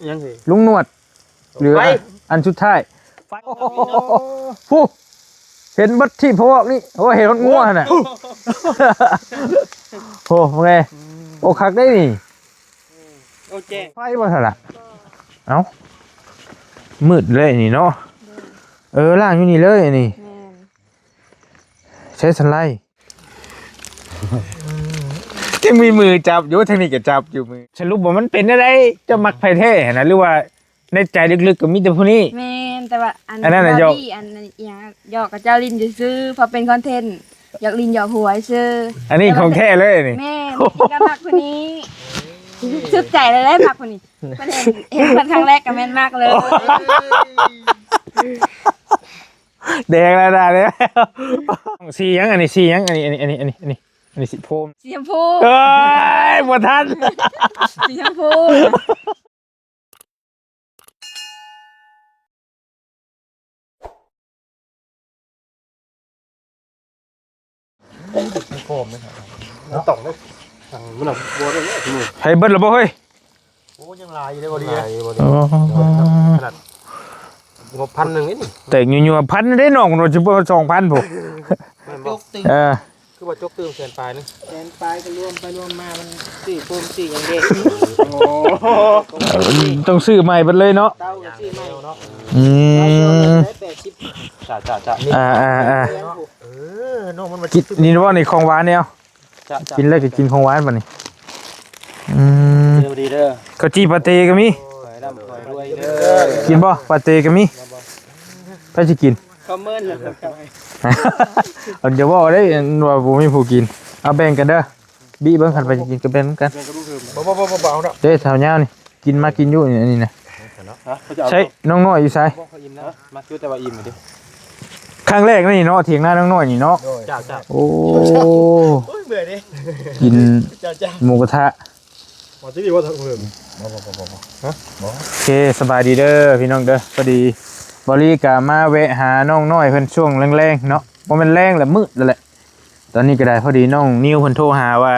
ຍັງຊິ ລຸງໜວດ ຫຼື ໄປ ອັນ ອັນສຸດທ້າຍ ໄປ ໂອ້ໂຫ ຜູ້ ເຫັນເບິດທີ່ພະວອກນີ້ ໂອ້ ເຫັນຮອດງົວຫັ້ນນະ ໂອ້ ໂອ້ ເບິ່ງແດ່ ໂອ້ ຄັກເດ້ນີ້ ໂອ້ ແຈ້ງ ໄຟບໍ່ຊັ້ນລະ ເອົ້າ ມືດເລີຍນີ້ເນາະ ເອີ ລ້າງຢູ່ນີ້ເລີຍອັນນີ້ ແມ່ນ ໃຊ້ສັນໄລ ຍັງມີມືຈັບຢູ່ ທາງນີ້ກໍຈັບຢູ່ມື ສະຫຼຸບວ່າມັນເປັນແນວໃດ ເຈົ້າມັກໃຜແທ້ຫັ້ນນະ ຫຼືວ່າໃນໃຈເລິກໆກໍມີແຕ່ຜູ້ນີ້? ແມ່ນ ແຕ່ວ່າອັນ ອັນນັ້ນນະ ຫຍອກ ອັນນັ້ນອີ່ຫຍັງ ຫຍອກກັບເຈົ້າຫຼິ້ນຊື່ໆ ເພາະເປັນຄອນເທັນ ຫຍອກຫຼິ້ນຫຍອກຫົວຊື່ ອັນນີ້ຂອງແທ້ເລີຍນີ້ ແມ່ນ ກໍມັກຜູ້ນີ້ ສຸດໃຈເລີຍແຫຼະ ມັກຜູ້ນີ້ ເພິ່ນເຫັນ ເຫັນເພິ່ນຄັ້ງແລກກໍແມ່ນມັກເລີຍ ແດງແລ້ວນະເດ້ ສີຫຍັງ ອັນນີ້ສີຫຍັງ ອັນນີ້ ອັນນີ້ ອັນນີ້ ອັນນີ້ ອັນນີ້ສີໂພມ ສີຊົມພູ ເອີຍ ບໍ່ທັນ ສີຊົມພູ ໃຫ້ເບິດແລ້ວບໍ່ເຮີ້ຍ? ໂອ້ ຍັງຫຼາຍຢູ່ເດ້ບໍ່ດີ ຫຼາຍຢູ່ບໍ່ດີ ໂອ້ ຂະໜາດງົບພັນໜຶ່ງນີ້ ແຕກຢູ່ໆ ພັນເດ້ ນ້ອງ ໂດນຊິບໍ່ສອງພັນພຸ້ນ ແມ່ນບໍ່? ເອີ ຄືວ່າຈົກຕື່ມແສນປາຍໜຶ່ງ ແສນປາຍກໍລວມໄປລວມມາ ມັນຊື້ໂຟມຊື້ຫຍັງເດ້ ໂອ້ ຕ້ອງຊື້ໃໝ່ເບິດເລີຍເນາະ ເຕົາກໍຊື້ໃໝ່ເນາະ ອືມ ແປດສິບ ຈ້າໆໆ ອ່າໆໆ ເອີ ນ້ອງມັນມາກິນນີ້ບໍ່ນີ້ ຂອງຫວານນີ້ ເອົາ ຈ້າໆ ກິນແລ້ວກໍກິນຂອງຫວານບັດນີ້ ອືມ ດີເດີ ເຂົ້າຈີ່ປາເຕກໍມີ ໂອ້ຍ ລ່ຳລວຍເດີ ກິນບໍ່? ປາເຕກໍມີ ໃຜຊິກິນ? ຄອມເມັນ ເພິ່ນຈະເວົ້າໄດ້ວ່າບໍ່ມີຜູ້ກິນ ເອົາແບ່ງກັນເດີ ບີເບິ່ງ ຄັນໃຜຊິກິນກໍແບ່ງນຳກັນ ບໍ່ໆໆ ເອົາດອກ ເດ້ ເຖົ້າຍາວນີ້ ກິນມາກິນຢູ່ນີ້ ອັນນີ້ນະ ໃຊ້ນ້ອງນ້ອຍຢູ່ໃສ? ບໍ່ ຂ້ອຍອີ່ມແລ້ວ ມາຄືແຕ່ວ່າອີ່ມເດ້ ຄັ້ງແລກນີ້ເນາະ ຖຽງນານ້ອງນ້ອຍນີ້ເນາະ ໂດຍ ຈ້າໆ ໂອ້ ໂອ້ຍ ເມື່ອຍເດ້ ກິນ ຈ້າໆ ໝູກະທະ ບໍ່ຊິມີບໍ່ ບໍ່ ບໍ່ ບໍ່ ບໍ່ ຮະ ບໍ່ ໂອເຄ ສະບາຍດີເດີພີ່ນ້ອງເດີ ພໍດີບ່າວລີກະມາແວະຫານ້ອງນ້ອຍເພິ່ນຊ່ວງແລງໆເນາະ ບໍ່ແມ່ນແລງແຫຼະ ມືດແລ້ວແຫຼະ ຕອນນີ້ກໍໄດ້ ພໍດີນ້ອງນິວເພິ່ນໂທຫາວ່າ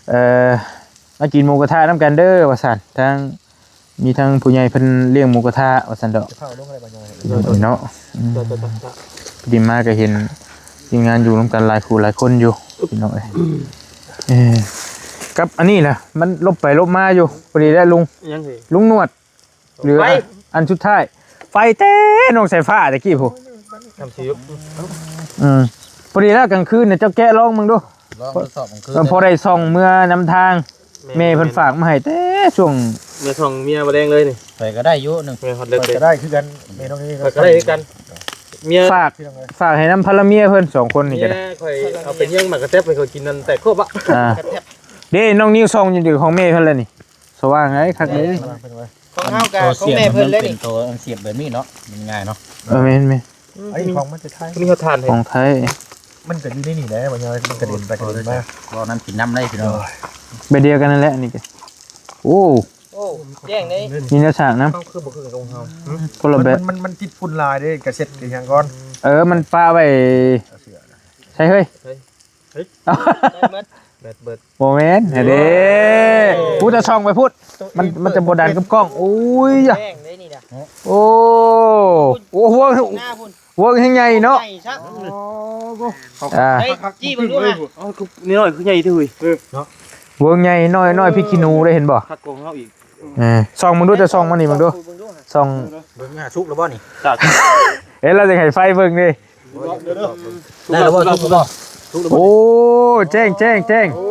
ເອີ ມາກິນໝູກະທະນຳກັນເດີວ່າຊັ້ນ ທາງ ມີທັງຜູ້ໃຫຍ່ເພິ່ນລ້ຽງໝູກະທະວ່າຊັ້ນດອກ ຈະເຜົາລົງໃຫ້ບໍ່ ເນາະ ອືມ ດີມາກໍເຫັນທີມງານຢູ່ນຳກັນຫຼາຍຄູ່ຫຼາຍຄົນຢູ່ ພີ່ນ້ອງເອີຍ ເອີ ກັບອັນນີ້ນະ ມັນຫຼົບໄປຫຼົບມາຢູ່ ພໍດີແລ້ວລຸງ ຍັງຊິ ລຸງໜວດ ຫຼື ໄຟ ອັນ ອັນສຸດທ້າຍ ໄຟແຕ່ນ້ອງສາຍຟ້າຕະກີ້ພຸ້ນ ອືມ ພໍດີແລ້ວກາງຄືນນະ ເຈົ້າແກະລອງເບິ່ງດູ ລອງທົດສອບກາງຄືນ ເອີ ພໍໄດ້ສ່ອງເມືອນຳທາງ ແມ່ ແມ່ເພິ່ນຝາກມາໃຫ້ແຕ່ຊ່ວງ ເມືອສ່ອງເມຍບໍ່ແລງເລີຍນີ້ ຂ້ອຍກໍໄດ້ຢູ່ໜຶ່ງ ແມ່ຮອດເລິກເລີຍ ຂ້ອຍກໍໄດ້ຄືກັນ ແມ່ນ້ອງນີ້ ຂ້ອຍກໍໄດ້ຄືກັນ ເມຍ ຝາກ ພີ່ນ້ອງເອີຍ ຝາກໃຫ້ນຳພັນລະເມຍເພິ່ນສອງຄົນນີ້ກໍໄດ້ ເມຍຂ້ອຍເອົາໄປຍ່າງໝາກກະແຕັບໃຫ້ຂ້ອຍກິນນັ້ນແຕກຄົບອະ ອ່າ ເດ້ ນ້ອງນິວສ່ອງຢູ່ຂອງແມ່ເພິ່ນແລ້ວນີ້ ສະຫວ່າງໄດ໋ ຄັກເດ້ ຂອງເຮົາກໍຂອງແມ່ເພິ່ນແລ້ວນີ້ ໂຕສຽບມັນເປັນໂຕອັນສຽບແບບນີ້ເນາະ ມັນງ່າຍເນາະ ເອີ ແມ່ນໆ ອັນນີ້ຂອງມາແຕ່ໄທ ນີ້ເຮົາທານໃຫ້ ຂອງໄທ ມັນກໍຢູ່ໃນນີ້ແຫຼະ ມັນ ມັນກະເດັນໄປກະເດັນມາ ບໍ່ນຳກິນນຳໄດ້ພີ່ນ້ອງ ໂອ້ຍ ແບບດຽວກັນນັ້ນແຫຼະ ອັນນີ້ກໍ ໂອ້ ໂອ້ ແຈ້ງເດ້ ມີແນວສາກນຳ ເຮົາຄືບໍ່ຄືກັບຂອງເຮົາ ຄົນລະແບບ ມັນ ມັນ ມັນຕິດຝຸ່ນຫຼາຍເດ້ ກະເຊັດກະຫຍັງກ່ອນ ເອີ ມັນປະໄວ້ ເອົາເສື້ອນະ ໃສ່ເຮີ້ຍ ເຮີ້ຍ ເຮີ້ຍ ໄດ້ໝົດ ແບດເບິດ ບໍ່ແມ່ນຫັ້ນເດ້ ໂອ້ຍ ພຸ້ນ ຈະສ່ອງໄປພຸ້ນ ມັນ ມັນຈະບໍ່ດັນກັບກ້ອງ ໂອ້ຍ ແຈ້ງເດ້ນີ້ນະ ໂອ້ ໂອ້ ຫົວ ໜ້າພຸ້ນ ຫົວແຮງໃຫຍ່ເນາະ ໃຫຍ່ຊະ ອ່າ ໄດ້ຈີ້ເບິ່ງດູຫາ ເອົາ ນີ້ນ້ອຍຄືໃຫຍ່ເດ້ເຮີ້ຍ ເນາະ ຫົວໃຫຍ່ນ້ອຍ ນ້ອຍພິກຂີ້ໜູໄດ້ເຫັນບໍ່ ຄັກກວ່າເຮົາອີກ ເອີ ສ່ອງເບິ່ງດູ ຈະສ່ອງມານີ້ເບິ່ງດູ ເບິ່ງດູຫາ ສ່ອງ ເບິ່ງຫາສຸກແລ້ວບໍ່ນີ້ ເອີ ລາວຈະໃຫ້ໄຟເບິ່ງເດ້ ໄດ້ແລ້ວບໍ່ ສຸກແລ້ວບໍ່ ສຸກແລ້ວບໍ່ ໂອ້ ແຈ້ງ ແຈ້ງ ແຈ້ງ ໂອ້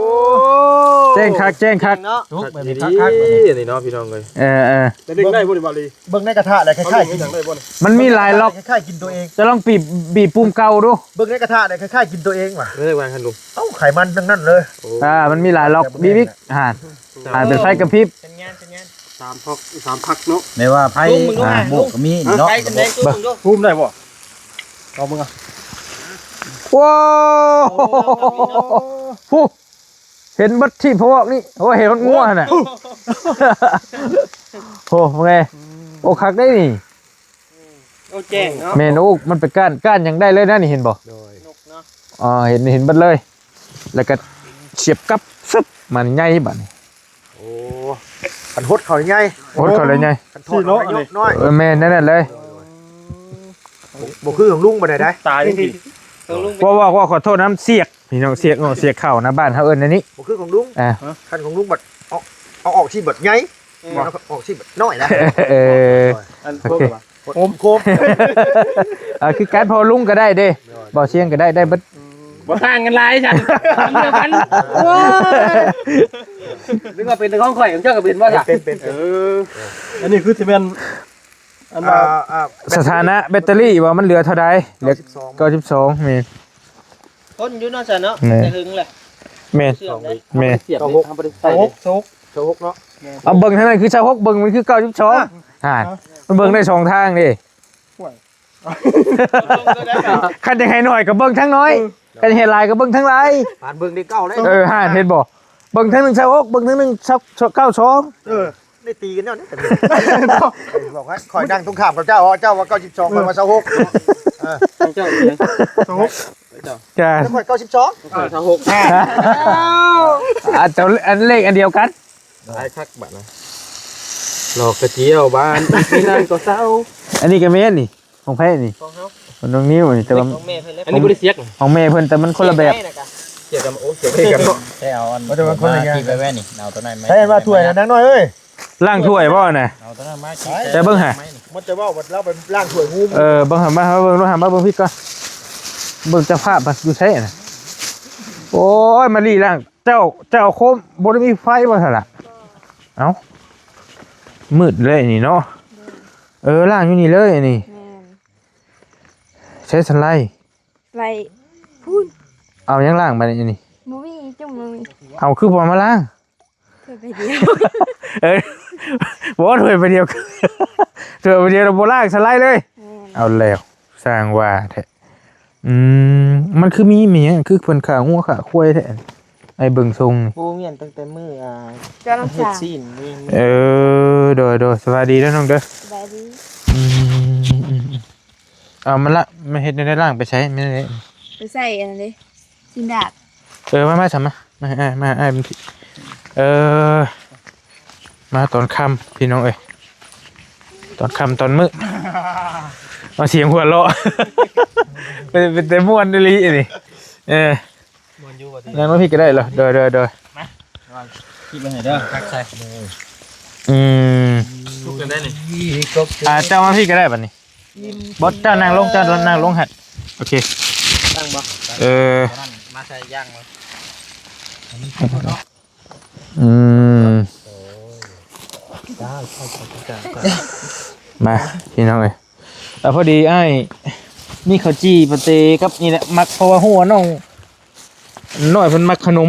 ແຈ້ງຄັກ ແຈ້ງຄັກ ເນາະ ສຸກແບບນີ້ຄັກໆ ນີ້ເນາະ ພີ່ນ້ອງເອີຍ ເອີ ເອີ ແຕ່ດຶງໄດ້ບໍ່ນີ້ ເບິ່ງໃນກະທະແລ້ວຄ້າຍໆກິນ ມັນມີຫຼາຍລັອກ ຄ້າຍໆກິນໂຕເອງ ຈະລອງບີບ ບີບປຸ່ມເກົ່າດູ ເບິ່ງໃນກະທະແລ້ວຄ້າຍໆກິນໂຕເອງຫວາ ເອີ ວ່າຫັ້ນລຸງ ເອົ້າ ໄຂມັນທັງນັ້ນເລີຍ ໂອ້ ອ່າ ມັນມີຫຼາຍລັອກ ບິກໆ ຫັ້ນ ອ່າ ເປັນໄຟກະພິບ ສັນຍານ ສັນຍານ ສາມພັກ ສາມພັກເນາະ ແມ່ນວ່າໄຟ ອ່າ ໂບກກໍມີເນາະ ໄຟສຳແດງ ເບິ່ງ ຊູມໄດ້ບໍ່ ລອງເບິ່ງເອົາ ໂອ້ ໂອ້ ຜູ້ ເຫັນເບິດທີ່ພະວອກນີ້ ໂອ້ ເຫັນຮອດງົວຫັ້ນນະ ໂອ້ ໂອ້ ເບິ່ງແດ່ ໂອ້ ຄັກເດ້ນີ້ ໂອ້ ແຈ້ງເນາະ ແມ່ນ ໂອ້ ມັນໄປກ້ານ ກ້ານຫຍັງໄດ້ເລີຍນະນີ້ ເຫັນບໍ່ ໂດຍ ນົກເນາະ ອ່າ ເຫັນ ເຫັນເບິດເລີຍ ແລ້ວກໍສຽບກັບ ຊຶບ ມັນໃຫຍ່ບາດນີ້ ໂອ້ ຄັນຫົດເຂົ້າໃຫຍ່ ຫົດເຂົ້າແລ້ວໃຫຍ່ ຄັນຖອດອອກນ້ອຍໆ ເອີ ແມ່ນແນວນັ້ນເລີຍ. ບໍ່ ບໍ່ຄືຂອງລຸງປານໃດໄດ໋ ຕາຍຈັ່ງຊີ້. ເວົ້າ ເວົ້າ ເວົ້າ ຂໍໂທດນຳ ສຽກ ພີ່ນ້ອງ ສຽກເນາະ ສຽກເຂົ້ານະ ບ້ານເຮົາເອີ້ນແນວນີ້. ບໍ່ຄືຂອງລຸງ ອ່າ ຄັນຂອງລຸງບັດເອົາ ເອົາອອກຊິບັດໃຫຍ່ ບໍ່ ເອົາອອກຊິບັດນ້ອຍນະ. ເອີ ອັນ ໂອເຄ ໂຄມ ໂຄມ ອ່າ ຄືກັນ ເພາະລຸງກໍໄດ້ເດ້ ບໍ່ສຽງກໍໄດ້ ໄດ້ເບິດ. ບໍ່ຕ່າງກັນຫຼາຍຊັ້ນ ຄຳດຽວກັນ. ໂອ້ຍ ນຶກວ່າເປັນແຕ່ຂອງຂ້ອຍ ຂອງເຈົ້າກໍເປັນບໍ່ລະ? ເປັນ ເປັນ ເປັນ ເອີ ອັນນີ້ຄືຊິແມ່ນ ອັນວ່າ ອ່າ ອ່າ ສະຖານະແບັດເຕີຣີວ່າມັນເຫຼືອເທົ່າໃດ? ເຫຼືອ ເກົ້າສິບສອງ ເກົ້າສິບສອງ ແມ່ນ. ຄົນຢູ່ເນາະຊັ້ນເນາະ ແມ່ນ ແຕ່ຫຶງແຫຼະ ແມ່ນ ເຊື່ອມເດ້ ແມ່ນ ຊາວຫົກ ເຮົາບໍ່ໄດ້ໃສ່ ຊາວຫົກ ຊາວຫົກ ຊາວຫົກເນາະ ຊາວຫົກເນາະ. ເອົາເບິ່ງທາງນັ້ນຄືຊາວຫົກ ເບິ່ງມັນຄືເກົ້າສິບສອງ ອ່າ ຫັ້ນ ມັນເບິ່ງໄດ້ສອງທາງເດ້. ໂອ້ຍ ຄັນຢາກໃຫ້ໜ້ອຍກໍເບິ່ງທາງໜ້ອຍ ເອີ ຄັນຢາກໃຫ້ຫຼາຍກໍເບິ່ງທາງຫຼາຍ ປານເບິ່ງເດ້ເກົ້າເລີຍ. ເອີ ຫັ້ນ ເຫັນບໍ່? ເບິ່ງທາງໜຶ່ງຊາວຫົກ ເບິ່ງທາງໜຶ່ງຊາວ ເກົ້າສິບສອງ. ເອີ ໄດ້ຕີກັນແລ້ວນີ້ ບອກໃຫ້ຂ້ອຍນັ່ງຕົງຂ້າມກັບເຈົ້າ ເຈົ້າວ່າເກົ້າສິບສອງ ຂ້ອຍວ່າຊາວຫົກ ເອີ ເຈົ້າອີ່ຫຍັງ? ຊາວຫົກ ເຈົ້າ ແລ້ວຂ້ອຍເກົ້າສິບສອງ ເຈົ້າຊາວຫົກ ອ່າ ເຈົ້າ ອັນເລກອັນດຽວກັນ. ຫຼາຍຄັກບາດນະ ຫຼອກກະຈຽວບານ ມີນານກໍເຊົາ. ອັນນີ້ກໍແມ່ນນີ້ ຂອງໃຜນີ້? ຂອງເຮົາ ຂອງນ້ອງນິວນີ້ ແຕ່ວ່າ ຂອງແມ່ເພິ່ນແລ້ວ ອັນນີ້ບໍ່ໄດ້ສຽກ ຂອງແມ່ເພິ່ນ ແຕ່ມັນຄົນລະແບບ. ສຽກກັນ ໂອ້ ສຽກກັນເນາະ ໄດ້ເອົາອັນ ມັນຄົນລະຢ່າງ ມາທີ່ໄປແວ່ນີ້ ເອົາຕົວນັ້ນມາ ໃຊ້ອັນວ່າຖ້ວຍນະນາງນ້ອຍເອີຍ. ລ້າງຖ້ວຍບໍ່ນະ? ເອົາຕົວນັ້ນມາ ແຕ່ເບິ່ງຫາ ມັນຈະເວົ້າວ່າລາວໄປລ້າງຖ້ວຍງູ. ເອີ ເບິ່ງຫາ ມາ ມາເບິ່ງດູ ຫາມາເບິ່ງພີ້ກ່ອນ ເບິ່ງເຈົ້າພາບມັນຢູ່ໃສນະ. ໂອ້ຍ ມາລີ້ລ້າງ ເຈົ້າ ເຈົ້າໂຄມບໍ່ໄດ້ມີໄຟບໍ່ຊັ້ນລະ? ເອົ້າ ມືດເລີຍນີ້ເນາະ. ເອີ ລ້າງຢູ່ນີ້ເລີຍອັນນີ້. ແມ່ນ ໃຊ້ສັນໄລ ໄລພຸ້ນ ເອົາຫຍັງລ້າງບາດນີ້? ອັນນີ້ ບໍ່ມີ ຈຸ່ມບໍ່ມີ. ເອົາ ຄືບໍ່ເອົາມາລ້າງ? ຖ້ວຍໃບດຽວ ເອີ ບໍ່ ຖ້ວຍໃບດຽວ ຖ້ວຍໃບດຽວບໍ່ລ້າງ ສະໄລເລີຍ. ແມ່ນ ເອົາແລ້ວ ຊ່າງວ່າແທ້. ອືມ ມັນຄືມີ ມີຫຍັງ ຄືເພິ່ນຂ້າງົວຂ້າຄວາຍແທ້ ໄອ້ເບິ່ງຊົງນີ້. ໂອ້ ແມ່ນຕັ້ງແຕ່ມື້ ອ່າ ເຮັດຊີ້ນ. ເອີ ໂດຍ ໂດຍ ສະບາຍດີເດີນ້ອງເດີ ສະບາຍດີ. ອືມ ເອົາມາລະ ມາເຮັດແນວໃດ ລ້າງໄປໃສ ແມ່ນເດ້ ໄປໃສ່ອັນນັ້ນເດ້ ຊິນດາດ. ເອີ ມາ ມາຊະ ມາ ມາ ມາ ອ້າຍມັນ ເອີ ມາຕອນຄ່ຳພີ່ນ້ອງເອີຍ ຕອນຄ່ຳຕອນມື້ ເອົາສຽງຫົວເລາະ ເປັນ ເປັນແຕ່ມ່ວນອີ່ຫຼີນີ້. ເອີ ມ່ວນຢູ່ບໍ່ຕິ ນັ້ນມາພີ້ກໍໄດ້ເລີຍ. ໂດຍ ໂດຍ ໂດຍ ມາ ຄິດໄວ້ໃຫ້ເດີ ຕັກໃສ່. ອືມ ທຸກກັນໄດ້ນີ້ ອ່າ ເຈົ້າມາພີ້ກໍໄດ້ບັດນີ້. ບໍ່ ເຈົ້ານັ່ງລົງ ເຈົ້ານັ່ງລົງຫັ້ນ. ໂອເຄ ຕັ້ງບໍ່? ເອີ ມາໃສ່ຢ່າງບໍ່? ອືມ ມາ ພີ່ນ້ອງເອີຍ ອ່າ ພໍດີອ້າຍມີເຂົ້າຈີ່ປາເຕກັບນີ້ແຫຼະ ມັກ ເພາະວ່າຮູ້ວ່ານ້ອງ ນ້ອຍເພິ່ນມັກຂະໜົມ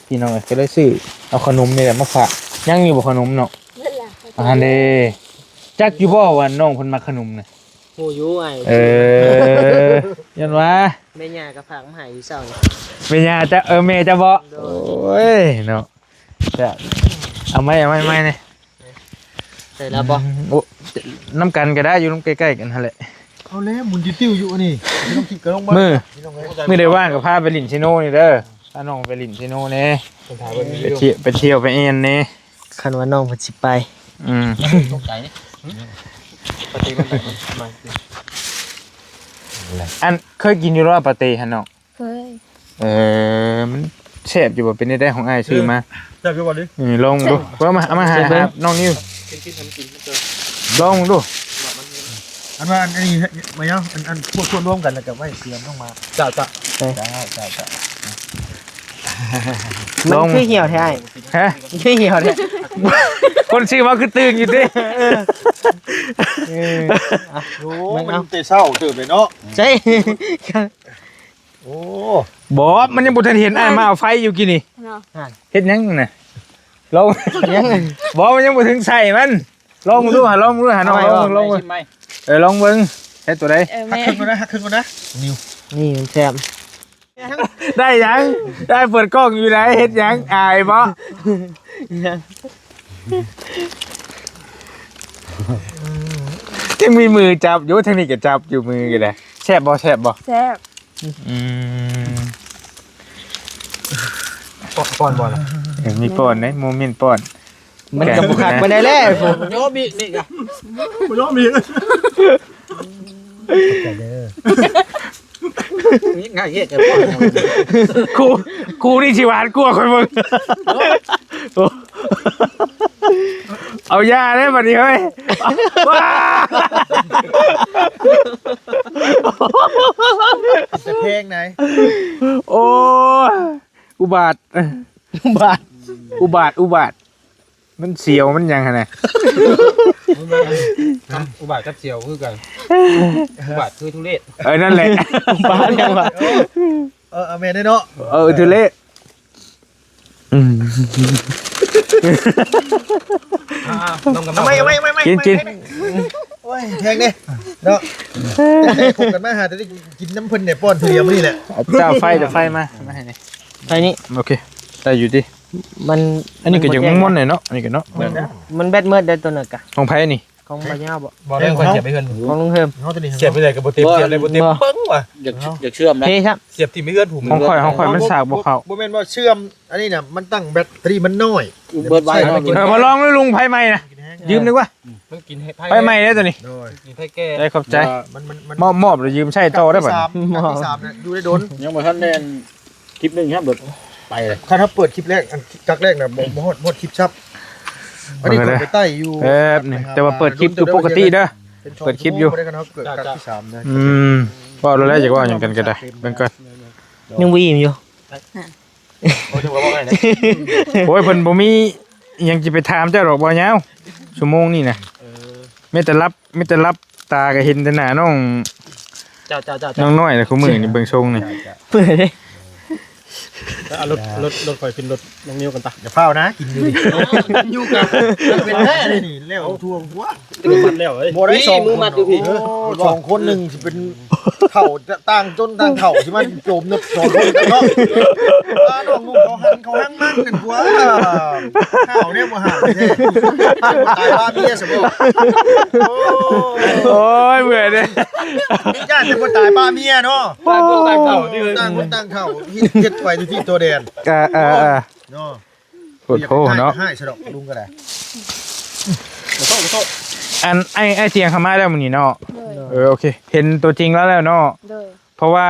ພີ່ນ້ອງເອີຍ ກໍເລີຍຊື້ເອົາຂະໜົມນີ້ແຫຼະມາຝາກ. ຍັງຢູ່ບໍ່ຂະໜົມເນາະ? ອັນຫັ້ນເດ້ ຈັກຢູ່ບໍ່ວ່ານ້ອງເພິ່ນມັກຂະໜົມນະ? ຮູ້ຢູ່ອ້າຍ. ເອີ ຍ້ອນວ່າແມ່ຍ່າກໍຝາກມາໃຫ້ຢູ່ເຊົ້ານີ້. ແມ່ຍ່າເຈົ້າ ເອີ ແມ່ເຈົ້າບໍ່? ໂດຍ. ໂອ້ຍເນາະ ເອົາໃໝ່ ເອົາໃໝ່ ໃໝ່ນີ້. ໃສ່ແລ້ວບໍ່? ອືມ ໂອ້ ນຳກັນກໍໄດ້ ຢູ່ນຳໃກ້ໆກັນຫັ້ນແຫຼະ. ເອົາແລ້ວ ໝູນຕິວໆຢູ່ອັນນີ້ ບໍ່ຕ້ອງຄິດກໍລົງມາ. ມື້ ມື້ໃດວ່າງກໍພາໄປຫຼິ້ນເຊໂນນີ້ເດີ ພານ້ອງໄປຫຼິ້ນເຊໂນແດ່ ໄປທ່ຽວ ໄປທ່ຽວໄປແອ່ນແດ່ ຄັນວ່ານ້ອງເພິ່ນຊິໄປ. ອືມ ຕົກໃຈນີ້ ປາເຕມັນໄປ ອັນ ເຄີຍກິນຢູ່ລະປາເຕຫັ້ນເນາະ? ເຄີຍ. ເອີ ມັນແຊບຢູ່ບໍ່? ເປັນແນວໃດຂອງອ້າຍຊື້ມາ? ແຊບຢູ່ບໍ່ດິ? ເອີ ລອງເບິ່ງດູ. ເອົາມາ ເອົາມາໃຫ້ ໃຫ້ນ້ອງນິວ ກິນ ກິນ ໃຫ້ມັນກິນ ລອງເບິ່ງດູ. ອັນວ່າອັນ ອັນນີ້ມາຫຍັງ ອັນ ອັນພວກ ພວກລວມກັນແລ້ວກໍໄວ້ເຕຣີຍມລົງມາ. ເຈົ້າ ເຈົ້າ ເຈົ້າ ເຈົ້າ ເຈົ້າ. ມັນຄືຫ່ຽວແທ້ອ້າຍ? ຮະ? ຄືຫ່ຽວແທ້? ຄົນຊື້ມາຄືຕື່ນຢູ່ຕິ? ເອີ ໂອ້ ມັນແຕ່ເຊົ້າເຕີບເລີຍເນາະ. ໃຊ່. ໂອ້ ບໍ່ ມັນຍັງບໍ່ທັນເຫັນອ້າຍມາເອົາໄຟຢູ່ກີ້ນີ້. ເນາະ ເຮັດຫຍັງນະ? ລອງ ບໍ່ ມັນຍັງບໍ່ເຖິງໃສ່ມັນ. ລອງເບິ່ງດູຫາ ລອງເບິ່ງດູຫາ ນ້ອງ ລອງເບິ່ງ ລອງເບິ່ງ. ເອີ ລອງເບິ່ງ ເຮັດຕົວໃດ? ເອີ ແມ່ ຫັກເຄິ່ງກ່ອນນະ ຫັກເຄິ່ງກ່ອນນະ. ນີ້ມັນແຊບ. ໄດ້ຫຍັງ? ໄດ້ເປີດກ້ອງຢູ່ໃດ? ເຮັດຫຍັງ? ອາຍບໍ່? ຍັງມີມືຈັບຢູ່ ທາງນີ້ກໍຈັບຢູ່ ມືກໍໄດ້. ແຊບບໍ່? ແຊບບໍ່? ແຊບ. ອືມ ປ້ອນ ປ້ອນບໍ່ລະ? ເອີ ມີປ້ອນເດ້ ໂມເມັນປ້ອນ. ມັນກໍບໍ່ຄັກປານໃດແຫຼະ. ໂຍມອີກນີ້ກະ ບໍ່ຍອມອີກ. ນີ້ງ່າຍເຮັດແຕ່ ກູ ກູນີ້ຊິຫວານກວ່າຂ້ອຍເບິ່ງ. ໂອ້ ເອົາຢາເດ້ບັດນີ້ເຮີ້ຍ. ວ້າ ແຕ່ແພງໃດ. ໂອ້ຍ ອຸບາດ ອຸບາດ ອຸບາດ ອຸບາດ. ມັນສຽວມັນຫຍັງຫັ້ນນະ. ອຸບາດກັບສຽວຄືກັນ. ອຸບາດຄືທຸເລດ. ເອີ ນັ້ນແຫຼະ ອຸບາດຫຍັງວະ. ເອີ ເອີ ແມ່ນເດ້ເນາະ. ເອີ ທຸເລດ. ອືມ ອ່າໆ ເອົາໄວ້ ເອົາໄວ້ ເອົາໄວ້ ກິນ ກິນ. ໂອ້ຍ ແພງເດ້ເນາະ. ໄດ້ພົບກັນມາຫາແຕ່ໄດ້ກິນນຳເພິ່ນແດ່ ປ້ອນເທື່ອດຽວມື້ນີ້ແຫຼະ. ເຈົ້າ ໄຟ ເອົາໄຟມາ ມາໃຫ້ແດ່. ໄຟນີ້ ໂອເຄ ໄດ້ຢູ່ຕິ. ມັນ ອັນນີ້ກໍຢາກມ່ວນໆໜ້ອຍເນາະ ອັນນີ້ກໍເນາະ. ມັນແບັດໝົດໄດ້ຕົວນັ້ນກະ. ຂອງໃຜນີ້? ຂອງບ່າວຍາວບໍ? ບໍ່ໄດ້ ຂ້ອຍສຽບໄປເຮືອນ ຂອງລຸງເຮີມ. ເຮົາຕົວນີ້ ສຽບໄປໃດກໍບໍ່ເຕັມ ສຽບໄດ້ບໍ່ເຕັມ ເບິ່ງວ່າ ຢາກ ຢາກເຊື່ອມນະ. ເພຊະ ສຽບຖິ້ມໄປເຮືອນຜູ້. ຂອງຂ້ອຍ ຂອງຂ້ອຍມັນສາກບໍ່ເຂົ້າ. ບໍ່ແມ່ນວ່າເຊື່ອມ ອັນນີ້ນະ ມັນຕັ້ງແບັດເຕີຣີມັນນ້ອຍ ເບິດໄວເນາະ. ເອີ ມາລອງດູລຸງ ໄຟໃໝ່ນະ. ຢືມໜຶ່ງວະ. ມັນກິນໄຟ ໄຟໃໝ່ເດ້ຕົວນີ້. ໂດຍ ກິນໄຟແກ່. ໄດ້ ຂອບໃຈ. ມັນ ມັນ ມັນ ມອບ ມອບແລ້ວຢືມໃຊ້ຕໍ່ໄດ້ບັດ. ກັກທີສາມນະ ຢູ່ໄດ້ດົນ. ຍັງບໍ່ທັນໄດ້ ຄລິບໜຶ່ງ ເຮົາເບິດໄປເລີຍ. ຄັນເຮົາເປີດຄລິບແລກ ອັນກັກແລກນະ ບໍ່ ບໍ່ຮອດ ບໍ່ຮອດຄລິບຊ້ຳ. ອັນນີ້ຂ້ອຍໄປໄຕ້ຢູ່ແບບນີ້ ແຕ່ວ່າເປີດຄລິບຢູ່ປົກກະຕິເດີ. ເປີດຄລິບຢູ່ ຄັນເຮົາເປີດກັກທີສາມນະ. ອືມ ເວົ້າແລ້ວ ຢາກເວົ້າຫຍັງກັນກໍໄດ້ ເບິ່ງກ່ອນ. ຍັງບໍ່ອີ່ມຢູ່. ໂອ້ຍ ເພິ່ນບໍ່ມີຫຍັງຊິໄປຖາມເຈົ້າດອກ ບ່າວຍາວ. ຊົ່ວໂມງນີ້ນະ ເອີ ມີແຕ່ຫຼັບ ມີແຕ່ຫຼັບຕາກໍເຫັນແຕ່ໜ້ານ້ອງ ເຈົ້າ ເຈົ້າ ເຈົ້າ ນ້ອງນ້ອຍແຫຼະ ຄູ່ມື້ນີ້ເບິ່ງຊົງນີ້. ເມື່ອຍເດ້. ເອົາລົດ ລົດ ລົດຂ້ອຍຂຶ້ນລົດນ້ອງນິວກັນປະ. ຢ່າຟ້າວນະ ກິນຢູ່ນີ້ ຢູ່ກັນ ເປັນແທ້ເດ້ນີ້ ແລ້ວທົ່ວຫົວ. ແລ້ວເອີຍ ບໍ່ໄດ້ ນີ້ ສອງ ມືມັດຢູ່ພີ້. ໂອ້ ສອງຄົນໜຶ່ງຊິເປັນ ເຂົ້າຕ່າງຈົນຕ່າງເຂົ້າ ຊິມາໂຈມນົກສອງຄົນເນາະ. ອ່າ ນ້ອງນຸ່ງເຂົາຫັນ ເຂົາຫັນມັນນັ້ນກວ່າ ເຂົ້າແນວບໍ່ຫັນແທ້. ຕາຍວ່າເມຍຊະບໍ່. ໂອ້ ໂອ້ຍ ເມື່ອຍເດ້. ຢ້ານແຕ່ບໍ່ຕາຍວ່າເມຍເນາະ. ຕ່າງຄົນຕ່າງເຂົ້າ ຕ່າງຄົນຕ່າງເຂົ້າ ເຮັດ ເຮັດໄປທີ່ຕົວແດນ. ເອີ ເອີ ເອີ ເນາະ. ໂພດໂພເນາະ ໃຫ້ສະດອກລຸງກໍໄດ້. ອັນ ອ້າຍ ອ້າຍຕຽງເຂົ້າມາແລ້ວມື້ນີ້ເນາະ. ໂດຍ ເອີ ໂອເຄ ເຫັນຕົວຈິງລາວແລ້ວເນາະ. ໂດຍ ເພາະວ່າ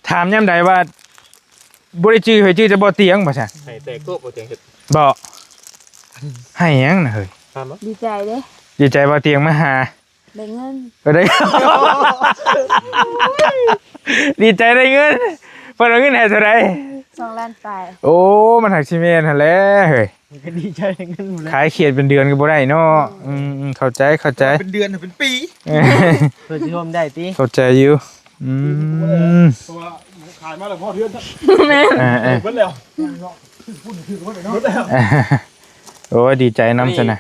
ຖາມຍາມໃດວ່າບໍ່ໄດ້ຈື່ ໃຫ້ຈື່ແຕ່ບໍ່ຕຽງ ວ່າຊັ້ນ. ໃຫ້ແຕ່ໂກະບໍ່ຕຽງເຮັດ ບໍ່ ໃຫ້ຫຍັງນະເຮີ້ຍ. ດີໃຈເດ້ ດີໃຈບໍ່ຕຽງມາຫາ. ໄດ້ເງິນ ເອີ ໄດ້ ດີໃຈໄດ້ເງິນ. ເພິ່ນເອົາເງິນໃຫ້ເທົ່າໃດ? ສອງລ້ານປາຍ. ໂອ້ ມັນຫາກຊິແມ່ນຫັ້ນແຫຼະເຮີ້ຍ. ມັນກໍດີໃຈໄດ້ເງິນພຸ້ນແຫຼະ ຂາຍຂຽດເປັນເດືອນກໍບໍ່ໄດ້ເນາະ. ອືມ ເຂົ້າໃຈ ເຂົ້າໃຈ ເປັນເດືອນເປັນປີ ເພື່ອຊິຮ່ວມໄດ້ຕິ. ເຂົ້າໃຈຢູ່. ອືມ ເພາະວ່າຂາຍມາແລ້ວຮອດເຮືອນ. ແມ່ນ ເອີ ເບິດແລ້ວ ເບິດແລ້ວ. ໂອ້ຍ ດີໃຈນຳຊັ້ນນະ.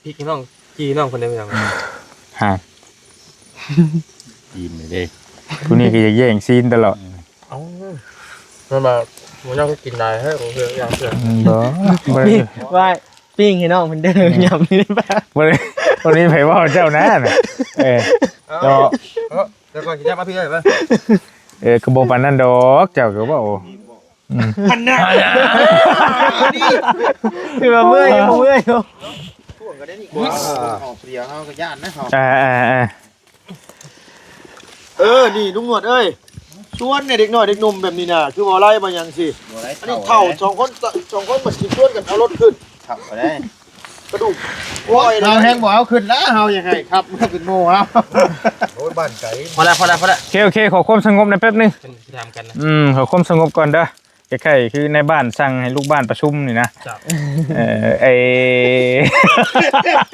ພີ່ນ້ອງ ພີ່ນ້ອງເພິ່ນໄດ້ໄປຫຍັງ? ຫາ ອີ່ມເດ້ ຜູ້ນີ້ກໍຢາກແຍ່ງຊີນຕະຫຼອດ. ເອົ້າ ມັນວ່າ ມັນຍັງກິນຫຼາຍແທ້ ຂອງເທື່ອ ຢ່າງເທື່ອ. ອືມ ບໍ່ ບໍ່ໄດ້ ວ່າປີ້ງໃຫ້ນ້ອງເພິ່ນເດີ ຫຍັບນີ້ໄປ. ບໍ່ໄດ້ ບໍ່ໄດ້ໃຜເວົ້າເຈົ້ານະ. ເອີ ເອົາ ເນາະ ເອົາ ແລ້ວກໍກິນຢາມາພີ່ເອີຍ. ເອີ ກໍບໍ່ປານນັ້ນດອກ ເຈົ້າກໍເວົ້າ. ອືມ ອັນນັ້ນ ຄືວ່າເມື່ອຍຢູ່ ເມື່ອຍຢູ່. ຊ່ວງກໍໄດ້ນີ້ ເອີ ເສຍເຮົາກໍຢ້ານນະເຮົາ. ອ່າໆໆ ເອີ ນີ້ລຸງໜວດເອີຍ ຊວນແດ່ເດັກນ້ອຍເດັກໜຸ່ມແບບນີ້ນະ ຄືບໍ່ໄລ່ບໍ່ຫຍັງຊິ. ອັນນີ້ເຖົ້າສອງຄົນ ສອງຄົນມາຊິຊວນກັນເອົາລົດຂຶ້ນ ເຖົ້າກໍໄດ້. ກະດູກ ໂອ້ຍ ເຮົາແຮງບໍ່ເອົາຂຶ້ນລະ ເຮົາຢາກໃຫ້ຂັບມາເປັນໂມເຮົາ. ໂອ້ຍ ບ້ານໄກ. ພໍລະ ພໍລະ ພໍລະ. ໂອເຄ ໂອເຄ ຂໍຄວາມສະຫງົບໜ້ອຍແປັບໜຶ່ງ ເພິ່ນຊິຖາມກັນນະ. ອືມ ຂໍຄວາມສະຫງົບກ່ອນເດີ. ຄ້າຍໆຄືໃນບ້ານສັ່ງໃຫ້ລູກບ້ານປະຊຸມນີ້ນະ. ເຈົ້າ. ເອີ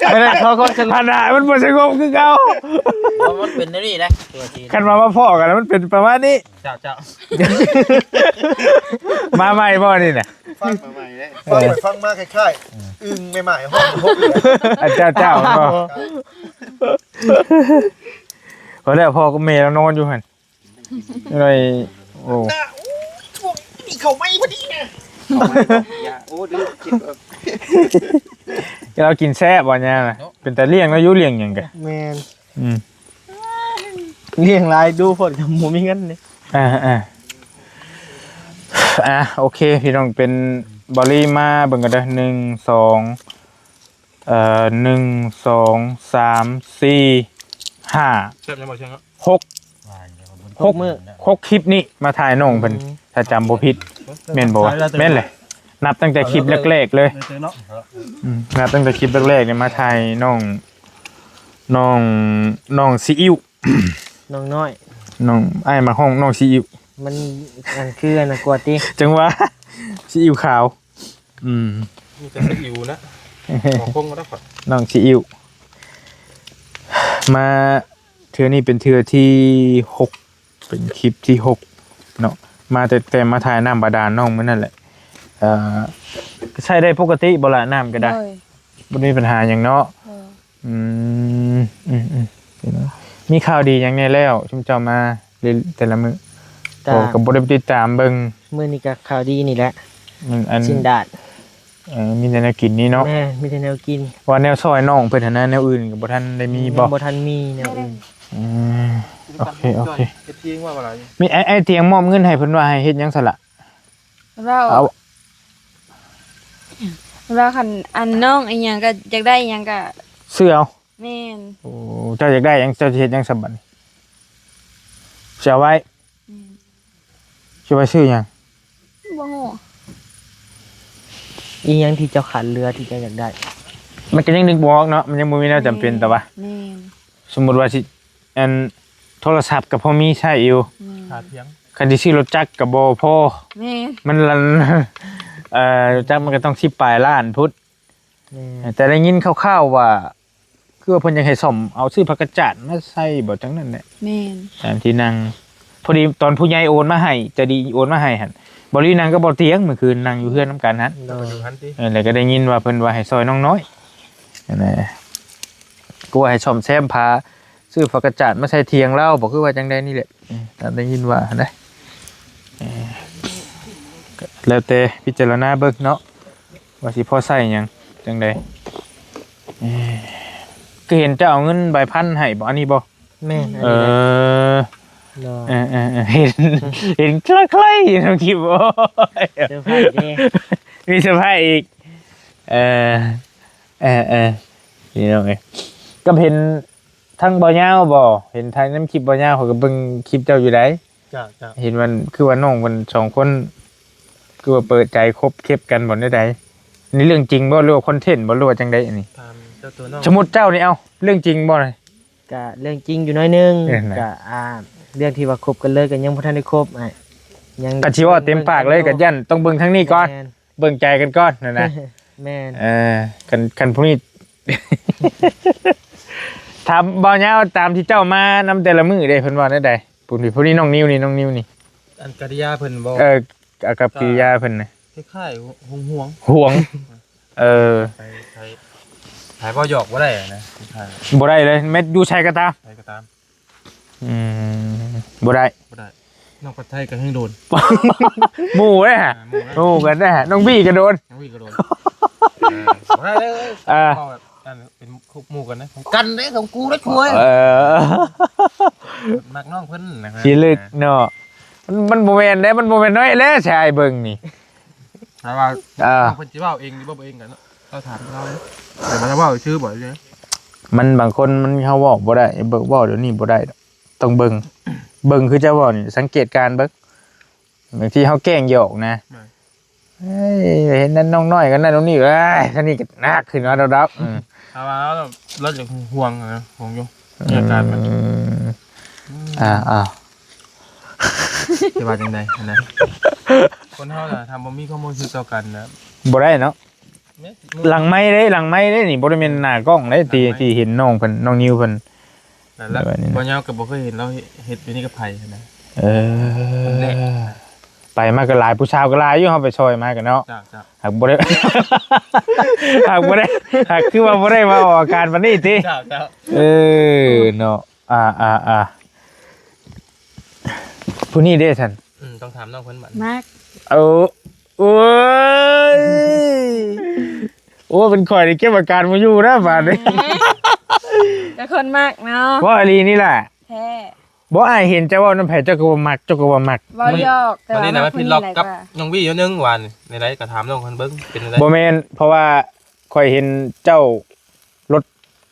ໄອ້ ບໍ່ໄດ້ ຂໍຄວາມສະຫງົບ ອັນນ່າ ມັນບໍ່ສະຫງົບຄືເກົ່າ. ເພາະມັນເປັນແນວນີ້ນະ ຕົວຈິງ. ຄັນວ່າມາພໍ້ກັນແລ້ວມັນເປັນປະມານນີ້. ເຈົ້າ ເຈົ້າ. ມາໃໝ່ບໍ່ນີ້ນະ? ຟັງມາໃໝ່ເດ້. ເອີ ຟັງໄປຟັງມາຄ້າຍໆ ອຶ່ງແມ່ໝ້າຍຮ້ອງ ອາ ເຈົ້າ ເຈົ້າ ບໍ່ ພໍແລ້ວ ພໍ່ກັບແມ່ລາວນອນຢູ່ຫັ້ນ. ໜ້ອຍ ໂອ້ ເຂົ້າໃໝ່ພໍດີນະ. ໂອ້ ດີ ກິນແຊບບໍ່ຍານະ. ເປັນຕາລ້ຽງເນາະ ຢູ່ລ້ຽງຫຍັງກະ ແມ່ນ. ອືມ ລ້ຽງຫຼາຍດູໂພດກໍບໍ່ມີເງິນເດ້. ອ່າໆ ອ່າ ໂອເຄ ພີ່ນ້ອງ ເປັນ ເບົາລີມາເບິ່ງກັນເດີ ໜຶ່ງ ສອງ ເອີ ໜຶ່ງ ສອງ ສາມ ສີ່ ຫ້າ ແຊບຍັງບໍ່ເຊີງເນາະ ຫົກ ຫົກມື້ ຫົກຄລິບນີ້ມາຖ່າຍນ້ອງເພິ່ນ ອືມ ຖ້າຈຳບໍ່ຜິດ ແມ່ນບໍ່ວະ? ແມ່ນແຫຼະ ນັບຕັ້ງແຕ່ຄລິບແລກໆເລີຍ ເອີເນາະ ອືມ ນັບຕັ້ງແຕ່ຄລິບແລກໆນີ້ມາຖ່າຍນ້ອງ ນ້ອງ ນ້ອງຊີອິ້ວ ນ້ອງນ້ອຍ ນ້ອງ ອ້າຍມັກຮ້ອງນ້ອງຊີອິ້ວ ມັນ ອັນ ຄືອັນນັ້ນກວ່າຕິ ຈັ່ງວ່າ ຊີອິ້ວຂາວ ອືມ ມີແຕ່ຊີອິ້ວນະ ບໍ່ຄົງກໍໄດ້ ນ້ອງຊີອິ້ວ ມາເທື່ອນີ້ເປັນເທື່ອທີຫົກ ເປັນຄລິບທີຫົກເນາະ ມາແຕ່ ແຕ່ມາຖ່າຍນ້ຳບາດານນ້ອງມື້ນັ້ນແຫຼະ ເອີ ໃຊ້ໄດ້ປົກກະຕິບໍ່ລະ ນ້ຳກໍໄດ້ ໂດຍ ບໍ່ມີບັນຫາຫຍັງເນາະ ໂດຍ ອືມ ອືມ ອືມ ເປັນ ມີຂ່າວດີຫຍັງແດ່ແລ້ວ ຊຸມເຈົ້າມາແຕ່ລະມື້? ກໍ ກໍບໍ່ໄດ້ໄປຕິດຕາມເບິ່ງ ມື້ນີ້ກໍຂ່າວດີນີ້ແຫຼະ ອືມ ອັນ ຊີ້ນດາດ ເອີ ມີແຕ່ແນວກິນນີ້ເນາະ ແມ່ນ ມີແຕ່ແນວກິນ ວ່າແນວຊ່ອຍນ້ອງເພິ່ນຫັ້ນນະ ແນວອື່ນກໍບໍ່ທັນໄດ້ມີບໍ່? ຍັງບໍ່ທັນມີແນວອື່ນ ອືມ ໂອເຄ ໂອເຄ ເຮັດທຽງວ່າວ່າຫຼາຍ ມີ ໄອ້ ໄອ້ຕຽງມອບເງິນໃຫ້ເພິ່ນວ່າໃຫ້ເຮັດຫຍັງຊັ້ນລະ? ເວົ້າ ເອົາ ເວົ້າຄັນອັນນ້ອງອີ່ຫຍັງກໍຢາກໄດ້ອີ່ຫຍັງກໍຊື້ເອົາ ແມ່ນ ໂອ້ ເຈົ້າຢາກໄດ້ຫຍັງ ເຈົ້າຊິເຮັດຫຍັງຊະບັດນີ້ ຊິເອົາໄວ້ ແມ່ນ ຊິໄວ້ຊື້ຫຍັງ? ບໍ່ຮູ້ ອີ່ຫຍັງທີ່ເຈົ້າຂາດເຫຼືອທີ່ເຈົ້າຢາກໄດ້? ມັນກໍຍັງນຶກບໍ່ອອກເນາະ ມັນຍັງບໍ່ມີແນວຈຳເປັນ ແມ່ນ ແຕ່ວ່າ ແມ່ນ ສົມມຸດວ່າຊິ ອັນ ໂທລະສັບກໍພໍມີໃຊ້ຢູ່ ແມ່ນ ຂາດຫຍັງ? ຄັນຊິຊື້ລົດຈັກກໍບໍ່ພໍ ແມ່ນ ມັນລະ ເອີ ລົດຈັກມັນກໍຕ້ອງສິບປາຍລ້ານພຸ້ນ ແມ່ນ ແຕ່ໄດ້ຍິນຄ່າວໆວ່າ ຄືວ່າເພິ່ນຢາກໃຫ້ສ້ອມ ເອົາຊື້ຜ້າກະຈາດມາໃສ່ບໍ່ ຈັ່ງນັ້ນແຫຼະ ແມ່ນ ຕາມທີ່ນັ່ງ ພໍດີຕອນຜູ້ໃຫຍ່ໂອນມາໃຫ້ ໃຈດີໂອນມາໃຫ້ຫັ້ນ ບໍ່ລີນັ່ງກັບບໍ່ຕຽງ ມື້ຄືນນັ່ງຢູ່ເຮືອນນຳກັນຫັ້ນ ໂດຍ ເອີ ແລ້ວກໍໄດ້ຍິນວ່າເພິ່ນວ່າໃຫ້ຊ່ອຍນ້ອງນ້ອຍ ຫັ້ນນະ ກໍວ່າໃຫ້ສ້ອມແຊມຜ້າ ຊື້ຜ້າກະຈາດມາໃສ່ຖຽງລາວບໍ ຄືວ່າຈັ່ງໃດນີ້ແຫຼະ ເອີ ຕາມໄດ້ຍິນວ່າຫັ້ນນະ ເອີ ກໍແລ້ວແຕ່ພິຈາລະນາເບິ່ງເນາະ ວ່າຊິພໍໃຊ້ຫຍັງຈັ່ງໃດ ເອີ ຄືເຫັນເຈົ້າເອົາເງິນໃບພັນໃຫ້ບໍ ອັນນີ້ບໍ? ແມ່ນ ອັນ ເອີ ນີ້ແຫຼະ ເນາະ ເອີໆໆ ເຫັນ ເຫັນໃກ້ໆ ນ້ອງຄິດບໍ່ ເຊີໄພຣສ໌ເດ້ ມີເຊີໄພຣສ໌ອີກ ເອີ ເອີໆ ພີ່ນ້ອງເອີຍ ກໍເຫັນທາງບໍ່ຍາວບໍ ເຫັນທາງນຳຄລິບບໍ່ຍາວ ຂ້ອຍກໍເບິ່ງຄລິບເຈົ້າຢູ່ໃດ ເຈົ້າ ເຈົ້າ ເຫັນວ່າ ຄືວ່ານ້ອງເພິ່ນສອງຄົນ ຄືວ່າເປີດໃຈຄົບເຄັບກັນບໍ ແນວໃດ? ນີ້ເລື່ອງຈິງບໍ ຫຼືວ່າຄອນເທັນບໍ ຫຼືວ່າຈັ່ງໃດອັນນີ້? ຖາມເຈົ້າຕົວນ້ອງ ສົມມຸດເຈົ້ານີ້ ເອົ້າ ເລື່ອງຈິງບໍນີ້? ກະເລື່ອງຈິງຢູ່ໜ້ອຍໜຶ່ງ ເອີ ນະ ກະ ອ່າ ເລື່ອງທີ່ວ່າຄົບກັນເລີຍກະຍັງບໍ່ທັນໄດ້ຄົບ ອ່າ ຍັງ ກະຊິເວົ້າເຕັມປາກເລີຍ ກະຢ້ານຕ້ອງເບິ່ງທາງນີ້ກ່ອນ ແມ່ນ ເບິ່ງໃຈກັນກ່ອນຫັ້ນນະ ແມ່ນ ເອີ ຄັນ ຄັນຜູ້ນີ້ ຖາມບ່າວຍາວ ຕາມທີ່ເຈົ້າມານຳແຕ່ລະມື້ເດ້ ເພິ່ນວ່າແນວໃດ? ຜູ້ນີ້ ຜູ້ນີ້ ນ້ອງນິວນີ້ ນ້ອງນິວນີ້ ອັນ ກິລິຍາເພິ່ນບໍ? ເອີ ອາກັບກິລິຍາເພິ່ນນະ ຄ້າຍໆ ຫວງໆ ຫວງ ເອີ ໄປ ໄປ ໄປເວົ້າຫຍອກບໍ່ໄດ້ນະ ຄ້າຍໆ ບໍ່ໄດ້ເລີຍ ແມ່ນຢູ່ໃສກໍຕາມ ໃສກໍຕາມ ອືມ ບໍ່ໄດ້ ບໍ່ໄດ້ ນ້ອງພັດໄທກໍແຮງໂດນ ໝູ່ເດ້ຫະ ອ່າ ໝູ່ນະ ໝູ່ກັນເດ້ຫະ ນ້ອງບີກໍໂດນ ນ້ອງບີກໍໂດນ ເອີ ບໍ່ໄດ້ເລີຍ ອ່າ ເວົ້າແບບ ອັນເປັນຄົບໝູ່ກັນນະ ຂອງກັນເດ້ ຂອງກູເດ້ ຊ່ວຍ ເອີ ມັກນ້ອງເພິ່ນນະ ຂີ້ລຶກເນາະ ມັນ ມັນບໍ່ແມ່ນເດ້ ມັນບໍ່ແມ່ນນ້ອຍແລ້ວ ຊາຍເບິ່ງນີ້ ຖ້າວ່າ ອ່າ ເພິ່ນຊິເວົ້າເອງຫຼືບໍ່ເອງກັນເນາະ ເຮົາຖາມເຮົາເດ້ ແຕ່ວ່າເວົ້າຊື່ບໍ່ເດ້ ມັນບາງຄົນມັນ ເຮົາເວົ້າບໍ່ໄດ້ ເວົ້າດຽວນີ້ບໍ່ໄດ້ດອກ ຕ້ອງເບິ່ງ ເບິ່ງຄືເຈົ້າເວົ້ານີ້ ສັງເກດການເບິ່ງ ບາງທີເຮົາແກ້ງຫຍອກນະ ແມ່ນ ເອີຍ ເຫັນນັ້ນນ້ອງນ້ອຍກັນນັ້ນນ້ອງນີ້ ເອີຍ ຄັນນີ້ກໍໜັກຂຶ້ນມາດອກ ອືມ ຖ້າວ່າລາວ ລາວຈະຫ່ວງນະ ຫ່ວງຢູ່ ອືມ ມີອາການມັນ ອ່າໆ ຊິວ່າຈັ່ງໃດຫັ້ນນະ ຄົນເຮົານະ ຖ້າບໍ່ມີຄວາມຮູ້ສຶກຕໍ່ກັນນະ ບໍ່ໄດ້ເນາະ ແມ່ນ ຫຼັງໄມເດ້ ຫຼັງໄມເດ້ນີ້ ບໍ່ໄດ້ແມ່ນໜ້າກ້ອງເດ້ ທີ່ ທີ່ເຫັນນ້ອງເພິ່ນ ນ້ອງນິວເພິ່ນ ແລ້ວ ແບບນີ້ນະ ບໍ່ຍາວກໍບໍ່ເຄີຍເຫັນລາວເຮັດ ເຮັດຢູ່ນີ້ກັບໃຜຫັ້ນນະ ເອີ ໄປມາກໍຫຼາຍ ຜູ້ສາວກໍຫຼາຍຢູ່ ເຮົາໄປຊ່ອຍມາກໍເນາະ ເຈົ້າໆ ຫາກບໍ່ໄດ້ ຫາກບໍ່ໄດ້ ຫາກຄືວ່າບໍ່ໄດ້ມາອອກອາການປານນີ້ຕິ ເຈົ້າໆ ເອີ ເນາະ ອ່າໆໆ ຜູ້ນີ້ເດ້ຊັ້ນ ອືມ ຕ້ອງຖາມນ້ອງເພິ່ນບັດ ມັກ ເອີ ໂອ້ຍ ໂອ້ ເປັນຂ້ອຍນີ້ເກັບອາການບໍ່ຢູ່ນະບາດນີ້ ແມ່ນ ກໍຄົນມັກເນາະ ເວົ້າອີ່ຫຼີນີ້ແຫຼະ ແທ້ ບໍ່ ອ້າຍເຫັນເຈົ້າເວົ້ານຳໃຜ ເຈົ້າກໍບໍ່ມັກ ເຈົ້າກໍວ່າມັກ ເວົ້າຫຍອກ ແຕ່ວ່າມັກຜູ້ນີ້ຫຼາຍກວ່າ ນ້ອງວີຢູ່ໜຶ່ງວານນີ້ ໃດໆກໍຖາມນ້ອງເພິ່ນເບິ່ງ ເປັນຈັ່ງໃດ ບໍ່ແມ່ນ ເພາະວ່າຂ້ອຍເຫັນເຈົ້າ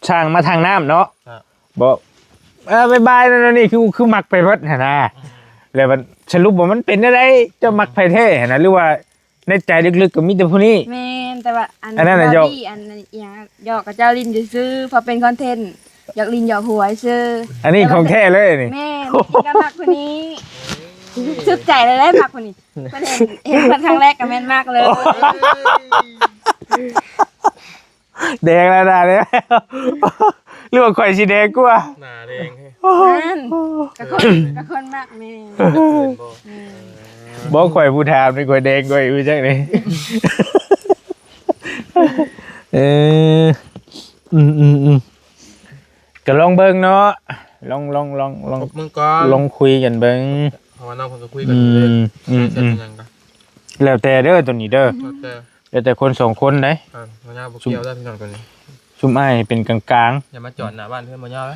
ສ້າງມາທາງນ້ຳເນາະ ອ່າ ບໍ່ ເອີ ບາຍບາຍ ນັ້ນນີ້ ຄື ຄືມັກໄປເບິດຫັ້ນນະ ແລ້ວມັນສະຫຼຸບວ່າມັນເປັນແນວໃດ ເຈົ້າມັກໃຜແທ້ຫັ້ນນະ ຫຼືວ່າໃນໃຈເລິກໆກໍມີແຕ່ຜູ້ນີ້? ແມ່ນ ແຕ່ວ່າອັນ ອັນນັ້ນນະ ຫຍອກ ອັນນັ້ນອີ່ຫຍັງ ຫຍອກກັບເຈົ້າຫຼິ້ນຊື່ໆ ເພາະເປັນຄອນເທັນ ຢາກຫຼິ້ນຢາກຫົວຊື່. ອັນນີ້ຂອງແທ້ເລີຍນີ້. ແມ່ນ ກິນກໍມັກຜູ້ນີ້ ຖືກໃຈເລີຍ ມັກຜູ້ນີ້ ເພິ່ນເຫັນ ເຫັນເພິ່ນຄັ້ງແລກກໍແມ່ນມັກເລີຍ. ແດງແລ້ວໜ້າແດງ ຫຼືວ່າຂ້ອຍຊິແດງກວ່າ? ໜ້າແດງ ນັ້ນ ກະຄົນ ກະຄົນມັກແມ່. ບໍ່ ຂ້ອຍຜູ້ຖາມນີ້ ຂ້ອຍແດງກວ່າອີກຈັກນີ້. ເອີ ອືມໆໆ ກໍລອງເບິ່ງເນາະ ລອງ ລອງ ລອງ ລອງ ຄົບເບິ່ງກ່ອນ ລອງຄຸຍກັນເບິ່ງ ເພາະວ່ານ້ອງເພິ່ນກໍຄຸຍກັນຢູ່ເດ້ ອືມ ອືມ ແລ້ວແຕ່ເດີໂຕນີ້ເດີ ແລ້ວແຕ່ ແລ້ວແຕ່ຄົນສອງຄົນໃດ໋. ອ່າ ບໍ່ຍາວບໍ່ກ່ຽວເດີພີ່ນ້ອງໂຕນີ້ ຊຸມອ້າຍເປັນກາງໆ ຢ່າມາຈອດໜ້າບ້ານເພື່ອນບໍ່ຍາວເດີ.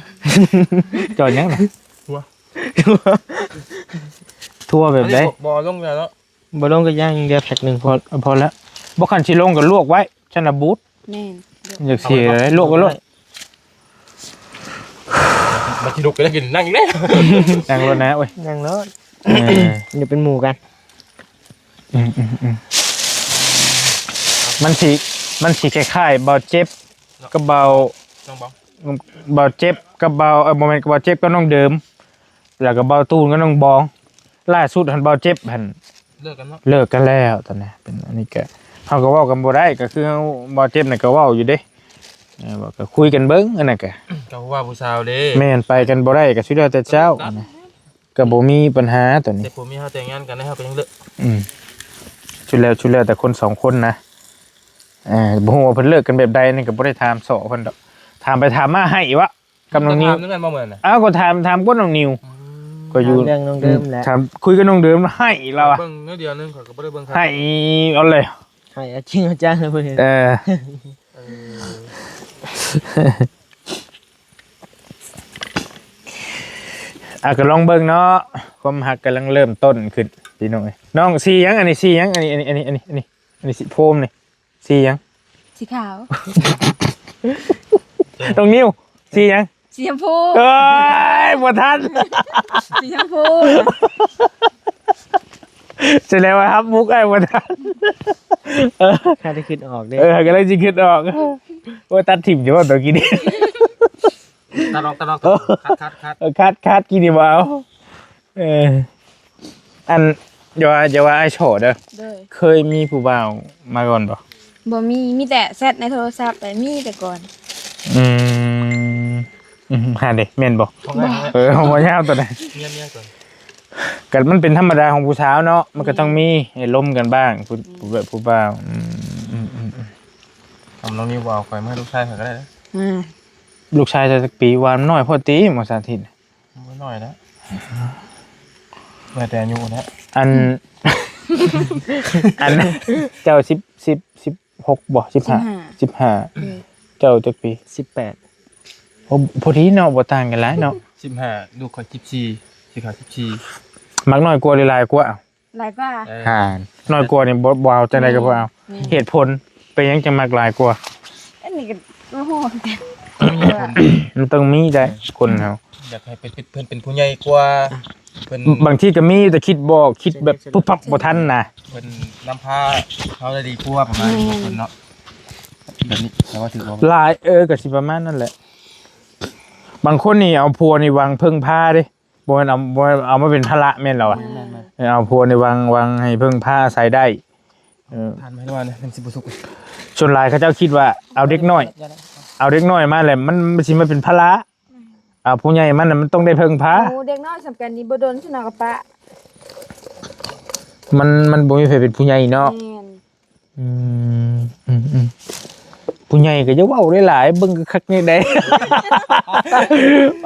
ຈອດຫຍັງນະ? ທົ່ວ ທົ່ວແບບໃດ? ອັນນີ້ບໍ່ ບໍ່ລົງແລ້ວເນາະ. ບໍ່ລົງກໍຢ່າງດຽວແພັກໜຶ່ງພໍ ພໍແລ້ວ. ບໍ່ ຄັນຊິລົງກໍລວກໄວ້ ຊັ້ນນະບູດ. ແມ່ນ ຢາກເສຍເລີຍ ລວກໄວ້ໂລດ. ມາຊິລຸກກໍໄດ້ກິນ ນັ່ງອີກແລ້ວ ນັ່ງໂລດນະ. ໂອ້ຍ ນັ່ງໂລດ ເອີ ຢ່າເປັນໝູ່ກັນ. ອືມໆໆ ມັນຊິ ມັນຊິຄ້າຍໆ ເບົາເຈັບກັບເບົາ ນ້ອງເບົາ ເບົາເຈັບກັບເບົາ ເອີ ບໍ່ແມ່ນ ເບົາເຈັບກັບນ້ອງເດີມ ແລ້ວກໍເບົາຕູນກັບນ້ອງບອງ. ລ່າສຸດຫັ້ນເບົາເຈັບຫັ້ນ ເລີກກັນເນາະ ເລີກກັນແລ້ວຕອນນີ້. ເປັນອັນນີ້ກະ ເຮົາກໍເວົ້າກັນບໍ່ໄດ້ ກໍຄືເຮົາ ເບົາເຈັບນັ້ນກໍເວົ້າຢູ່ເດ້ ເອີ ວ່າກໍຄຸຍກັນເບິ່ງ ອັນນັ້ນກະ ກໍຜູ້ວ່າຜູ້ສາວເດ້. ແມ່ນ ໄປກັນບໍ່ໄດ້ ກໍສຸດແລ້ວແຕ່ເຈົ້າ ອັນນັ້ນກໍບໍ່ມີບັນຫາຕອນນີ້. ແຕ່ຜົວເມຍເຮົາແຕ່ງງານກັນແລ້ວ ເຮົາກໍຍັງເລີກ. ອືມ ສຸດແລ້ວ ສຸດແລ້ວແຕ່ຄົນສອງຄົນນະ. ເອີ ບໍ່ຮູ້ວ່າເພິ່ນເລີກກັນແບບໃດ ອັນນີ້ກໍບໍ່ໄດ້ຖາມເຊາະເພິ່ນດອກ ຖາມໄປຖາມມາໃຫ້ວະ ກັບນ້ອງນິວ. ຖາມເລື່ອງນັ້ນບໍ່ເໝືອນນະ? ອ້າວ ກໍຖາມ ຖາມກັບນ້ອງນິວ ອືມ ກໍຢູ່ ຖາມເລື່ອງນ້ອງເດີມແຫຼະ ອືມ ຖາມ ຄຸຍກັບນ້ອງເດີມໃຫ້ລາວ ເບິ່ງໜ້ອຍດຽວໜຶ່ງ ຂ້ອຍກໍບໍ່ໄດ້ເບິ່ງ ໃຫ້ເອົາເລີຍ ໃຫ້ເອົາຈິງເອົາຈັງເລີຍ. ເອີ ເອີ ອ່ະ ກໍລອງເບິ່ງເນາະ ຄວາມຮັກກຳລັງເລີ່ມຕົ້ນຂຶ້ນ ພີ່ນ້ອງເອີຍ. ນ້ອງ ສີຫຍັງ? ອັນນີ້ສີຫຍັງ? ອັນນີ້ ອັນນີ້ ອັນນີ້ ອັນນີ້ ອັນນີ້ ອັນນີ້ສີໂພມນີ້ ສີຫຍັງ? ສີຂາວ. ນ້ອງນິວ ສີຫຍັງ? ສີຊຳພູ. ເອີຍ ບໍ່ທັນ ສີຊຳພູ. ສະແດງວ່າຮັບມຸກອ້າຍບໍ່ທັນ ຫາໄດ້ຄິດອອກເດ້. ເອີ ຫາກໍໄດ້ຊິຄິດອອກ. ໂອ້ຍ ຕັດຖິ້ມຢູ່ວ່າຕົວກີ້ນີ້ ຕັດອອກ ຕັດອອກ ຕັດ ຄັດ ຄັດ ຄັດ ຄັດ ກີ້ນີ້ບໍ່ເອົາ. ເອີ ອັນ ຢ່າວ່າ ຢ່າວ່າອ້າຍສໍ້ເດີ ໂດຍ ເຄີຍມີຜູ້ບ່າວມາກ່ອນບໍ່? ບໍ່ມີ ມີແຕ່ແຊັດໃນໂທລະສັບ ແຕ່ມີແຕ່ກ່ອນ. ອືມ ອືມ ຫັ້ນເດ ແມ່ນບໍ່? ຂອງອ້າຍ ເອີ ເວົ້າຍາວຕົວໃດ ເມຍ ເມຍກ່ອນ ກໍມັນເປັນທຳມະດາຂອງຜູ້ສາວເນາະ ມັນກໍຕ້ອງມີໃຫ້ລົມກັນບ້າງ ຜູ້ ອືມ ຜູ້ແບບຜູ້ບ່າວ. ອືມ ອືມ ອືມ ອືມ ຄຳນ້ອງນິວບໍ່ເອົາ ຂ້ອຍມາໃຫ້ລູກຊາຍຂ້ອຍກໍໄດ້ເດີ. ອືມ ລູກຊາຍເຈົ້າຈັກປີ? ວ່ານ້ອຍໂພດຕິ ມ.ສາທິດ. ບໍ່ນ້ອຍແລ້ວ ແມ່ນແຕ່ອາຍຸແລ້ວ. ອັນ ອັນ ເຈົ້າສິບ ສິບ ສິບຫົກບໍ່? ສິບຫ້າ ສິບຫ້າ ສິບຫ້າ ເອີ ເຈົ້າຈັກປີ? ສິບແປດ. ໂອ້ ພໍດີເນາະ ບໍ່ຕ່າງກັນຫຼາຍເນາະ. ສິບຫ້າ ລູກຂ້ອຍສິບສີ່ ສິບຫ້າ ສິບສີ່. ມັກນ້ອຍກວ່າຫຼືຫຼາຍກວ່າ? ຫຼາຍກວ່າ. ເອີ ຫາ ນ້ອຍກວ່ານີ້ບໍ່ ບໍ່ເອົາ ຈັ່ງໃດກໍບໍ່ເອົາ. ແມ່ນ ເຫດຜົນເປັນຫຍັງຈຶ່ງມັກຫຼາຍກວ່າ? ອັນນີ້ກໍບໍ່ຮູ້ຄືກັນ ມັນຕ້ອງມີໄດ໋ ຄົນເຮົາ ຢາກໃຫ້ເປັນ ເປັນ ເພິ່ນເປັນຜູ້ໃຫຍ່ກວ່າ ເພິ່ນ ບາງທີກໍມີ ແຕ່ຄິດບໍ່ ຄິດແບບປຸບປັບບໍ່ທັນນະ ເພິ່ນນຳພາເຮົາໄດ້ດີກວ່າ ປະມານນີ້ ແມ່ນ ເພິ່ນເນາະ ແບບນີ້ ແຕ່ວ່າຖືກບໍ່? ຫຼາຍ ເອີ ກໍຊິປະມານນັ້ນແຫຼະ. ບາງຄົນນີ້ເອົາຜົວນີ້ຫວັງເພິ່ງພາເດ້ ບໍ່ແມ່ນເອົາ ບໍ່ແມ່ນເອົາມາເປັນພາລະ ແມ່ນລະວະ? ແມ່ນໆໆ ເອີ ເອົາຜົວນີ້ຫວັງ ຫວັງໃຫ້ເພິ່ງພາອາໄສໄດ້. ເອີ ທ່ານໃຫ້ວ່ານະ ມັນຊິບໍ່ສຸກ. ສ່ວນຫຼາຍເຂົາເຈົ້າຄິດວ່າເອົາເດັກນ້ອຍ ເອົາເດັກນ້ອຍມາແລ້ວ ມັນ ມັນຊິມາເປັນພາລະ ເອົາຜູ້ໃຫຍ່ມານະ ມັນຕ້ອງໄດ້ເພິ່ງພາ. ໂອ້ ເດັກນ້ອຍສ່ຳກັນນີ້ບໍ່ດົນຊັ້ນນະກໍປະ ມັນ ມັນບໍ່ມີໃຜເປັນຜູ້ໃຫຍ່ເນາະ. ແມ່ນ ອືມ ອືມ ອືມ ຜູ້ໃຫຍ່ກໍຢ່າເວົ້າຫຼາຍໆ ເບິ່ງຄັກໆ ນີ້ໄດ໋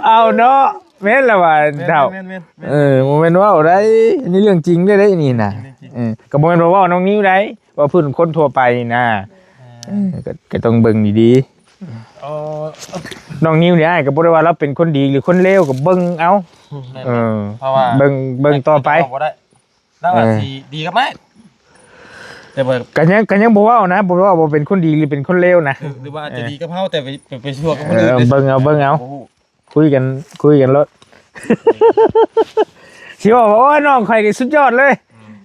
ເອົາເນາະ ແມ່ນລະວ່າ ແມ່ນໆໆ ເຖົ້າ ແມ່ນໆໆ ເອີ ບໍ່ແມ່ນເວົ້າໄດ໋ ອັນນີ້ເລື່ອງຈິງເດ້ ນີ້ນະ ເລື່ອງຈິງ ເອີ ກໍບໍ່ແມ່ນວ່າເວົ້ານ້ອງນິວໄດ໋ ວ່າພື້ນຄົນທົ່ວໄປນີ້ນະ ເອີ ກໍ ກໍຕ້ອງເບິ່ງດີໆ. ເອີ ນ້ອງນິວນີ້ ອ້າຍກໍບໍ່ໄດ້ວ່າລາວເປັນຄົນດີຫຼືຄົນເລວ ກໍເບິ່ງເອົາ ແມ່ນໆ ເອີ ເພາະວ່າ ເບິ່ງ ເບິ່ງຕໍ່ໄປ ເຮົາບໍ່ໄດ້ ລາວອາດ ເອີ ຊິດີກັບອ້າຍ ແຕ່ວ່າ ກໍຍັງ ກໍຍັງບໍ່ເວົ້ານະ ບໍ່ເວົ້າວ່າເປັນຄົນດີ ຫຼື ເປັນຄົນເລວນະ ຫຼືວ່າອາດຈະດີກັບເຮົາ ແຕ່ໄປ ໄປ ໄປຊົ່ວກັບຄົນອື່ນ ເບິ່ງເອົາ ເບິ່ງເອົາ ບໍ່ຮູ້ ຄຸຍກັນ ຄຸຍກັນໂລດ ຊິເວົ້າວ່າ ໂອ້ຍ ນ້ອງຂ້ອຍນີ້ສຸດຍອດເລີຍ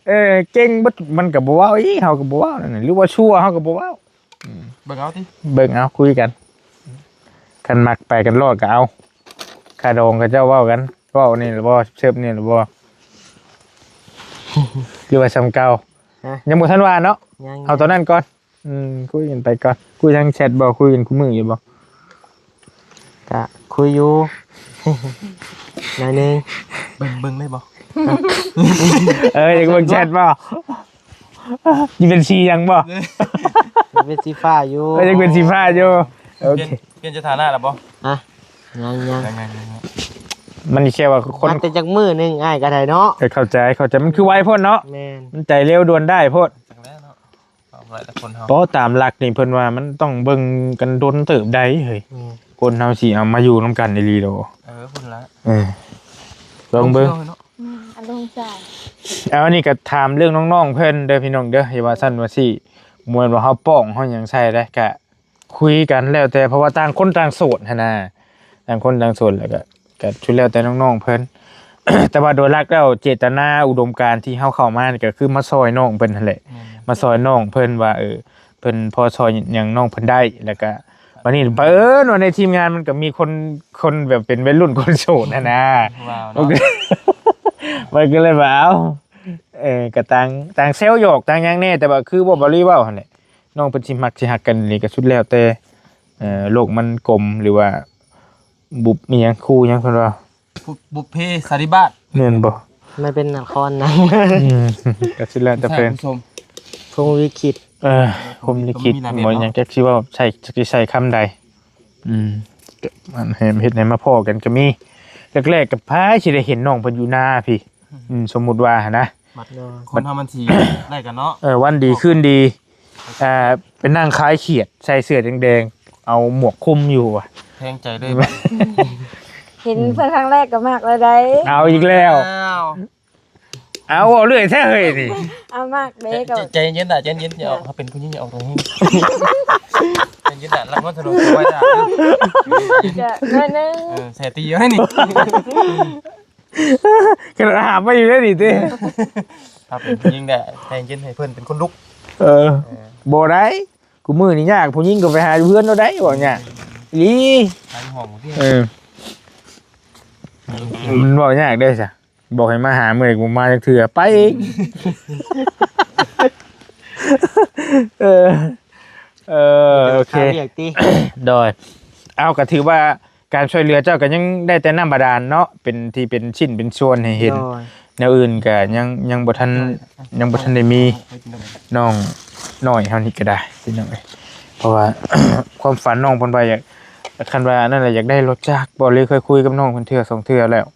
ເອີ ເກັ່ງເບິດ ມັນກໍບໍ່ເວົ້າອີກ ເຮົາກໍບໍ່ເວົ້ານັ້ນ ຫຼືວ່າຊົ່ວເຮົາກໍບໍ່ເວົ້າ ເບິ່ງເອົາຕິ ເບິ່ງເອົາ ຄຸຍກັນ ຄັນມັກໄປກັນລອດກໍເອົາ ຄ່າດອງເຂົາເຈົ້າເວົ້າກັນ ເວົ້ານີ້ລະບໍ່ ເຊີບນີ້ລະບໍ່ ຫຼືວ່າສ່ຳເກົ່າ ຮະ ຍັງບໍ່ທັນວ່າເນາະ ຍັງ ເອົາຕອນນັ້ນກ່ອນ ອືມ ຄຸຍກັນໄປກ່ອນ ຄຸຍທາງແຊັດບໍ່ ຄຸຍກັນຄູ່ມື້ຢູ່ບໍ່ ກະຄຸຍຢູ່ ໜ້ອຍໜຶ່ງ ເບິ່ງ ເບິ່ງໄດ້ບໍ່ ເອີ ຢາກເບິ່ງແຊັດບໍ່ ຊິເປັນສີຫຍັງບໍ່ ເປັນສີຟ້າຢູ່ ເອີ ຍັງເປັນສີຟ້າຢູ່ ໂອເຄ ປ່ຽນ ປ່ຽນສະຖານະແລ້ວບໍ່ ຮະ ຍັງ ຍັງ ຍັງ ຍັງ ຍັງ ມັນແຄ່ວ່າຄົນ ມັນແຕ່ຈັກມື້ໜຶ່ງ ອ້າຍກໍໄດ້ເນາະ ເອີ ເຂົ້າໃຈ ເຂົ້າໃຈ ມັນຄືໄວໂພດເນາະ ແມ່ນ ມັນໃຈເລັວດ່ວນໄດ້ໂພດ ຈັກແລ້ວເນາະ ເອົາໄວ້ແຕ່ຄົນເຮົາ ບໍ່ ຕາມຫຼັກນີ້ເພິ່ນວ່າມັນຕ້ອງເບິ່ງກັນດົນເຕີບໃດເຮີ້ຍ ແມ່ນ ຄົນເຮົາຊິເອົາມາຢູ່ນຳກັນອີ່ຫຼີໂດ ເອີ ພຸ້ນລະ ເອີ ລອງເບິ່ງ ອາລົມໃສ່ ເອົາ ອັນນີ້ກໍຖາມເລື່ອງນ້ອງໆເພິ່ນເດີພີ່ນ້ອງເດີ ຢ່າວ່າຊັ້ນວ່າຊີ້ ບໍ່ແມ່ນວ່າເຮົາປ້ອງເຮົາຫຍັງໃສ່ເດ້ ກະຄຸຍກັນແລ້ວແຕ່ ເພາະວ່າຕ່າງຄົນຕ່າງໂສດຫັ້ນນາ ຕ່າງຄົນຕ່າງໂສດ ແລ້ວກະ ກະສຸດແລ້ວແຕ່ນ້ອງໆເພິ່ນ ແຕ່ວ່າໂດຍຫຼັກແລ້ວເຈດຕະນາອຸດົມການທີ່ເຮົາເຂົ້າມານີ້ ກະຄືມາຊ່ອຍນ້ອງເພິ່ນຫັ້ນແຫຼະ ແມ່ນ ມາຊ່ອຍນ້ອງເພິ່ນວ່າ ເອີ ເພິ່ນພໍຊ່ອຍຫຍັງນ້ອງເພິ່ນໄດ້ ແລ້ວກະ ບັດນີ້ບັງເອີນວ່າໃນທີມງານມັນກໍມີຄົນ ຄົນແບບເປັນໄວລຸ້ນຄົນໂສດຫັ້ນນາ ວ້າວເນາະ ມັນກໍເລີຍວ່າ ເອົ້າ ເອີ ກໍຕ່າງ ຕ່າງແຊວຫຍອກຕ່າງຫຍັງແດ່ ແຕ່ວ່າຄືບໍ່ບາລີເວົ້າຫັ້ນແຫຼະ ນ້ອງເພິ່ນຊິມັກຊິຮັກກັນອີ່ຫຼີກໍສຸດແລ້ວແຕ່ ເອີ ໂລກມັນກົມ ຫຼືວ່າບຸບອີ່ຫຍັງ ຄູ່ຫຍັງເພິ່ນວ່າ ບຸບ ບຸບເພສັນນິວາດ ແມ່ນບໍ່ ມັນເປັນນະຄອນນະ ອືມ ກໍຊິແລ້ວແຕ່ເພິ່ນ ທ່ານຜູ້ຊົມ ພົມລິຂິດ ເອີ ພົມລິຂິດ ບໍ່ມີຫຼາຍແບບເນາະ ບໍ່ຫຍັງ ຈັກຊິເວົ້າໃສ່ ຈັກຊິໃສ່ຄຳໃດ ອືມ ມັນເຮັດໃຫ້ມາພໍ້ກັນກໍມີ ແລກໆກໍໃຜຊິໄດ້ເຫັນນ້ອງເພິ່ນຢູ່ນາພີ້ ອືມ ສົມມຸດວ່າຫັ້ນນະ ມັດ ຄົນເຮົາມັນຊິໄລ່ກັນເນາະ ເອີ ວັນດີຄືນດີ ອ່າ ໄປນັ່ງຂາຍຂຽດ ໃສ່ເສື້ອແດງໆ ເອົາໝວກຄຸມຢູ່ວ່າ ແພງໃຈເລີຍ ເຫັນເພິ່ນຄັ້ງແລກກໍມັກແລ້ວໃດ ເອົາອີກແລ້ວ ເອົາ ເອົາເລື່ອຍແທ້ເຮີ້ຍນີ້ ເອົາມັກເດ້ ໃຈ ໃຈເຢັນນະ ໃຈເຢັນ ຢ່າອອກ ເຮົາເປັນຜູ້ຍິງ ຢ່າອອກຕົວແຮງ ໃຈເຢັນນະ ລັກນວນສະດວກໄວ້ນະ ກະໜ້ອຍໜຶ່ງ ເອີ ແຊຕີໄວ້ນີ້ ຂະໜາດຫ້າມໄວ້ຢູ່ເດ້ນີ້ຕິ ຖ້າເປັນຜູ້ຍິງແດ່ ໃຈເຢັນໃຫ້ເພິ່ນເປັນຄົນລຸກ ເອີ ເອີ ບໍ່ໄດ້ ຄູ່ມື້ນີ້ຍາກ ຜູ້ຍິງກໍໄປຫາຢູ່ເຮືອນເອົາໄດ້ ເວົ້າຍາກອີ່ຫຼີ ໃນຫ້ອງຕິ ເອີ ມັນເວົ້າຍາກເດ້ຊະ ບອກໃຫ້ມາຫາມື້ໃດກໍບໍ່ມາຈັກເທື່ອ ໄປເອງ ເອີ ເອີ ໂອເຄ ໂດຍ ເອົາ ກໍຖືວ່າ ການຊ່ວຍເຫຼືອເຈົ້າກໍຍັງໄດ້ແຕ່ນ້ຳບາດານເນາະ ເປັນທີ່ເປັນຊິ້ນເປັນສ່ວນໃຫ້ເຫັນ ໂດຍ ແນວອື່ນກໍຍັງ ຍັງບໍ່ທັນ ໂດຍ ຍັງບໍ່ທັນໄດ້ມີ ນ້ອງນ້ອຍເຮົານີ້ກໍໄດ້ພີ່ນ້ອງເອີຍ ເພາະວ່າ ຄວາມຝັນນ້ອງເພິ່ນວ່າຢາກ ຄັນວ່ານັ້ນແຫຼະ ຢາກໄດ້ລົດຈັກ ບໍ່ເລີຍ ເຄີຍຄຸຍກັບນ້ອງເພິ່ນເທື່ອສອງເທື່ອແລ້ວ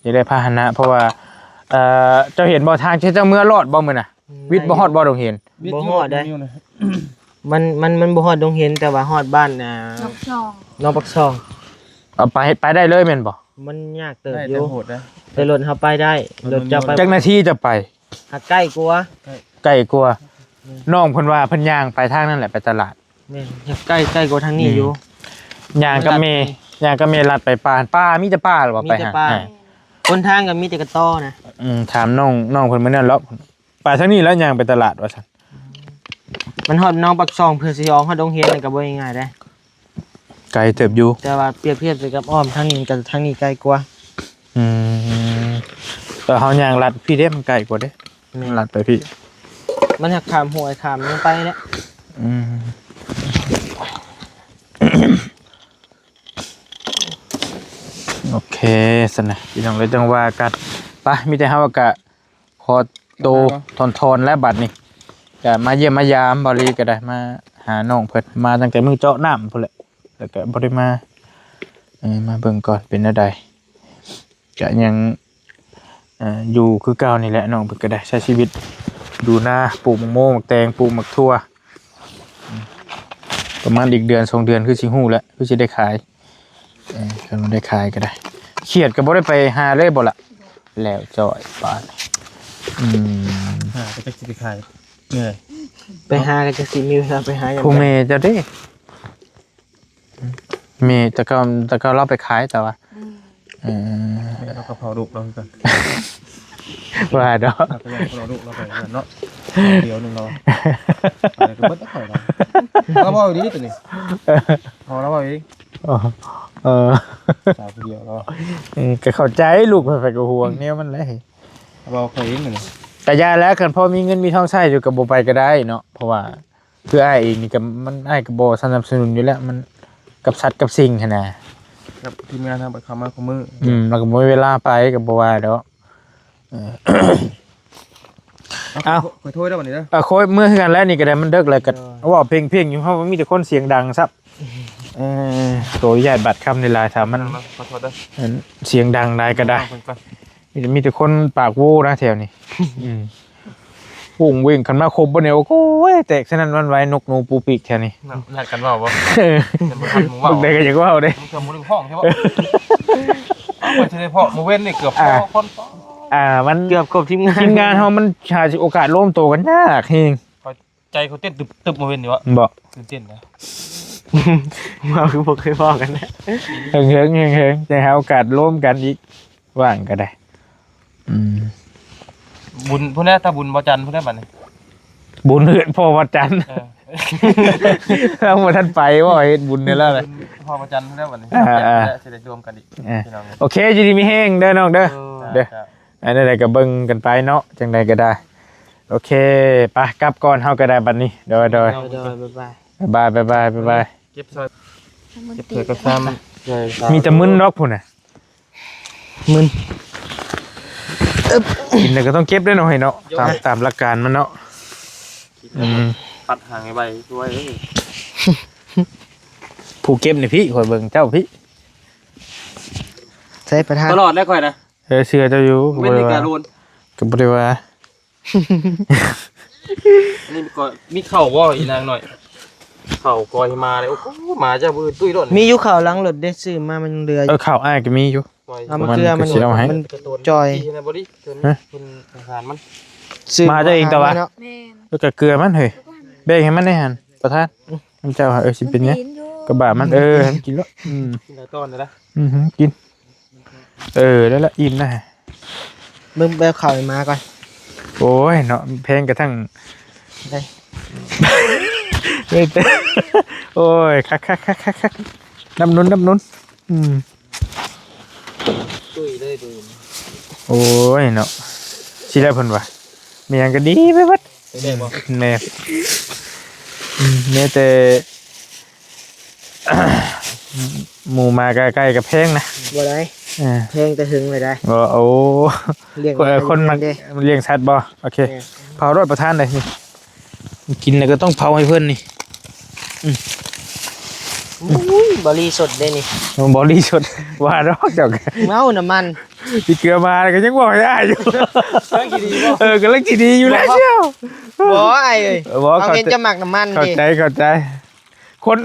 ຢາກໄດ້ພາຫະນະ ເພາະວ່າ ເອີ ເຈົ້າເຫັນບໍ່ ທາງທີ່ເຈົ້າເມືອລອດບໍ່ມື້ນະ ອືມ ວິດບໍ່ຮອດບໍ່ໂຮງຮຽນ ວິດຢູ່ ບໍ່ຮອດເດ້ ມັນ ມັນ ມັນບໍ່ຮອດໂຮງຮຽນ ແຕ່ວ່າຮອດບ້ານ ອ່າ ໜອງປາກຊ່ອງ ໜອງປາກຊ່ອງ ເອົາໄປ ໄປໄດ້ເລີຍແມ່ນບໍ່? ມັນຍາກເຕີບຢູ່ ໄດ້ແຕ່ໂຫດນະ ແຕ່ລົດເຮົາໄປໄດ້ ລົດເຈົ້າໄປ ຈັກນາທີຈະໄປ? ຫາໃກ້ກວ່າ ໃກ້ກວ່າ ອືມ ນ້ອງເພິ່ນວ່າເພິ່ນຍ່າງໄປທາງນັ້ນແຫຼະ ໄປຕະຫຼາດ ແມ່ນ ໃກ້ ໃກ້ກວ່າທາງນີ້ຢູ່ ອືມ ຍ່າງກັບແມ່ ຍ່າງກັບແມ່ລັດໄປປ່າ ປ່າ ມີແຕ່ປ່າ ຫຼືວ່າ ມີແຕ່ປ່າ ໄປຫາ ຫົນທາງກໍມີແຕ່ກະຕໍນະ ອືມ ຖາມນ້ອງ ນ້ອງເພິ່ນມື້ນັ້ນເນາະ ໄປທາງນີ້ແລ້ວຍ່າງໄປຕະຫຼາດວ່າຊັ້ນ ມັນຮອດໜອງປາກຊ່ອງ ເພື່ອຊິອອກຮອດໂຮງຮຽນນັ້ນກໍບໍ່ງ່າຍໆເດ້ ໄກເຕີບຢູ່ ແຕ່ວ່າປຽບທຽບໃສ່ກັບອ້ອມທາງນີ້ ກໍທາງນີ້ໄກກວ່າ ອືມ ແຕ່ເຮົາຍ່າງລັດພີ້ເດ້ ມັນໄກກວ່າເດ້ ແມ່ນ ລັດໄປພີ້ ມັນຫາກຂ້າມຫ້ວຍຂ້າມຫຍັງໄປແຫຼະ ອືມ ໂອເຄຊັ້ນນະ ພີ່ນ້ອງເອີຍ ຈັ່ງວ່າກັນ ໄປ ມີແຕ່ເຮົາກະ ຂໍໂຕ ໄປເນາະ ຖອນໆແລ້ວບັດນີ້ ກະມາຢ້ຽມມາຢາມ ເບົາລີກໍໄດ້ມາຫານ້ອງເພິ່ນ ມາຕັ້ງແຕ່ມື້ເຈາະນ້ຳພຸ້ນແຫຼະ ແລ້ວກະບໍ່ໄດ້ມາ ເອີ ມາເບິ່ງກ່ອນເປັນແນວໃດ ກະຍັງ ເອີ ຢູ່ຄືເກົ່ານີ້ແຫຼະ ນ້ອງເພິ່ນກໍໄດ້ໃຊ້ຊີວິດ ຢູ່ນາ ປູກໝາກໂມ ໝາກແຕງ ປູກໝາກຖົ່ວ ປະມານອີກເດືອນສອງເດືອນຄືຊິຮູ້ແລ້ວ ຄືຊິໄດ້ຂາຍ ເອີ ຄັນວ່າໄດ້ຂາຍກໍໄດ້ ຂຽດກໍບໍ່ໄດ້ໄປຫາເລີຍບໍ່ລະ? ແລ້ວຈ້ອຍປານ ອືມ ຫາກໍຈັກຊິໄປຂາຍເມື່ອໃດ? ໄປຫາກໍຈັກຊິມີເວລາໄປຫາຍາມໃດ ຜູ້ແມ່ເຈົ້າເດ້ ແມ່ແຕ່ເກົ່າ ແຕ່ເກົ່າລາວໄປຂາຍ ແຕ່ວ່າ ອືມ ເອີ ແມ່ລາວກໍເຝົ້າລູກລາວຄືກັນ ວ່າດອກ ລາວກໍຍັງເຝົ້າລູກລາວໄປຄືກັນເນາະ ດຽວໜຶ່ງລາວ ອາໄລກໍເບິດແລ້ວຂ້ອຍລາວ ລາວເວົ້າອີ່ຫຼີໂຕນີ້ ເອີ ເຮົາລາວເວົ້າອີ່ຫຼີ ເອີ ສາວຜູ້ດຽວລາວ ເອີ ກໍເຂົ້າໃຈ ລູກໃຜໆກໍຫ່ວງແນວມັນແຫຼະ ລາວເວົ້າຂ້ອຍເອງນີ້ ກະຢ່າແຫຼະ ຄັນພໍມີເງິນມີທອງໃຊ້ຢູ່ກໍບໍ່ໄປກໍໄດ້ເນາະ ເພາະວ່າ ຄືອ້າຍເອງນີ້ກໍ ມັນ ອ້າຍກໍບໍ່ສະໜັບສະໜູນຢູ່ແລ້ວ ມັນກັບສັດກັບສິ່ງຫັ້ນນະ ກັບທີມງານເຮົາໄປເຂົ້າມາຄູ່ມື້ ອືມ ແລ້ວກໍບໍ່ມີເວລາໄປ ກໍບໍ່ວ່າດອກ ເອີ ເອົາ ຂ້ອຍໂທໄດ້ບັດນີ້ເດີ ເອີ ຂ້ອຍເມືອຄືກັນແລ້ວ ນີ້ກໍໄດ້ ມັນເດິກແລ້ວ ກໍ ເອີ ເວົ້າເພງໆຢູ່ ເຮົາມີແຕ່ຄົນສຽງດັງຊ້ຳ ເອີ ໂຕຍາດບາດຄຳຫຼາຍໆ ຖ້າມັນ ຂໍໂທດເດີ ອັນ ສຽງດັງຫຼາຍກໍໄດ້ ມີແຕ່ ມີແຕ່ຄົນປາກໂຫວ່ນະແຖວນີ້ ອືມ ວົງເວັ່ງ ຄັນມາຄົບບໍ່ນີ້ ໂອ້ຍ ແຕກສະນັ້ນຫວັ່ນໄຫວ ນົກໜູປູປີກແຖວນີ້ ເນາະ ຍາດກັນເວົ້າບໍ່? ເອີ ຍັງບໍ່ທັນໝູ່ເວົ້າ ບາງໃດກໍຢາກເວົ້າເດ້ ບາງເທື່ອໝູ່ເວົ້າແທ້ບໍ່? ເອົາໄປເທື່ອໃດພໍ້ ມື້ເວນນີ້ເກືອບພໍ້ຄົນ ອ່າ ມັນເກືອບຄົບທີມງານ ທີມງານເຮົາມັນຫາໂອກາດລວມໂຕກັນຍາກແຮງ ໃຈຂ້ອຍເຕັ້ນຕຶບໆ ມື້ເວນນີ້ວະ ບໍ່ ຕື່ນເຕັ້ນນະ ເຮົາຄືບໍ່ເຄີຍພໍ້ກັນນະ ເຫິງໆ ເຫິງໆ ໄດ້ຫາໂອກາດລວມກັນອີກ ວ່າງກໍໄດ້ ອືມ ບຸນພຸ້ນແຫຼະ ຖ້າບຸນບໍ່ຈັນພຸ້ນແຫຼະບັດນີ້ ບຸນເຮືອນພໍ່ວັດຈັນ ເອີ ເຮົາບໍ່ທັນໄປບໍ່ ເຮັດບຸນນີ້ແລ້ວແຫຼະ ບຸນພໍ່ວັດຈັນພຸ້ນແຫຼະບັດນີ້ ອ່າໆ ຊິໄດ້ລວມກັນອີກ ອ່າ ພີ່ນ້ອງ ໂອເຄ ຢູ່ດີມີແຮງເດີນ້ອງເດີ ເອີ ເດີ ອັນໃດໆກໍເບິ່ງກັນໄປເນາະ ຈັ່ງໃດກໍໄດ້ ໂອເຄ ໄປກັບກ່ອນເຮົາກໍໄດ້ບັດນີ້ ໂດຍໆ ໂດຍ ບາຍບາຍ ບາຍບາຍ ບາຍບາຍ ເກັບຊ່ອຍ ເກັບຖ້ວຍກັບຊາມ ມີແຕ່ມຶນດອກພຸ້ນນະ ມຶນ ກິນແລ້ວກໍຕ້ອງເກັບເດ້ເນາະ ໃຫ້ເນາະ ຕາມ ຕາມຫຼັກການມັນເນາະ ອືມ ປັດຫາງໃຫ້ໄວ ຊ່ວຍ ຜູ້ເກັບນີ້ພີ້ ຂ້ອຍເບິ່ງເຈົ້າພີ້ ໃສ່ປະທານ ຕະຫຼອດແລ້ວຂ້ອຍນະ ເອີ ເຊື່ອເຈົ້າຢູ່ ເວັນນີ້ກະໂດນ ກໍບໍ່ໄດ້ວ່າ ອັນນີ້ກໍມີເຂົ້າບໍ່ອີນາງໜ້ອຍ ເຂົ້າກ້ອຍມາເລີຍ ໂອ້ໂຫ ມາຈາກມື້ຕຸ້ຍໂລດ ມີຢູ່ເຂົ້າຫຼັງລົດເດ້ ຊື້ມາມັນເຫຼືອ ເອີ ເຂົ້າອ້າຍກໍມີຢູ່ ເອົາມາເກືອມັນ ມັນກໍຊິເອົາໃຫ້ ມັນຈ່ອຍ ທີ່ນະບໍ່ດີ ຮະ ເພິ່ນສງສານມັນ ຊື້ມາເຈົ້າເອງແຕ່ວ່າ ແມ່ນ ເອີ ກໍເກືອມັນເຮີ້ຍ ແບ່ງໃຫ້ມັນແດ່ຫັ້ນ ປະທານ ອືມ ນຳເຈົ້າ ເອີ ຊິເປັນຫຍັງ ມັນກິນຢູ່ ກະບາດມັນ ເອີ ໃຫ້ມັນກິນໂລດ ອືມ ກິນຫຼາຍຕອນແລ້ວນະ ອືຮຶ ກິນ ເອີ ໄດ້ລະ ອີ່ມນະ ເບິ່ງແບບເຂົ້າໃຫ້ໝາກ່ອນ ໂອ້ຍເນາະ ແພງກະທັງ ໄດ້ ໂອ້ຍ ຄັກໆໆໆໆ ນ້ຳນົນ ນ້ຳນົນ ອືມ ຕຸ້ຍເລີຍ ໂອ້ຍເນາະ ຊິໄດ້ເພິ່ນວ່າ ມີຫຍັງກໍດີໄປເບິດ ໄດ້ບໍ່ ແມ່ນ ອືມ ແມ່ນແຕ່ ໝູໝາກາໄກ່ກໍແພງນະ ບໍ່ໄດ້ ເອີ ແພງແຕ່ຫຶງເລີຍໄດ໋ ບໍ່ ໂອ້ ລ້ຽງ ເອີ ຄົນມັກ ເດ້ ລ້ຽງສັດບໍ່ ໂອເຄ ແມ່ນ ເຜົາໂລດປະທານເດ້ ນີ້ ກິນແລ້ວກໍຕ້ອງເຜົາໃຫ້ເພິ່ນນີ້ ອືມ ອຸ້ຍ ບໍລີສົດເດ້ນີ້ ບໍ່ລີສົດ ວ່າດອກເຈົ້າ ເມົານ້ຳມັນ ຊິເກືອມາແລ້ວກໍຍັງເວົ້າໃຫ້ອ້າຍຢູ່ ກຳລັງຊິດີບໍ່ ເອີ ກຳລັງຊິດີຢູ່ແລ້ວ ບໍ່ ບໍ່ ອ້າຍເອີຍ ບໍ່ ເຂົາເຫັນເຈົ້າມັກນ້ຳມັນ ເຂົ້າໃຈ ເຂົ້າໃຈ ຄົນ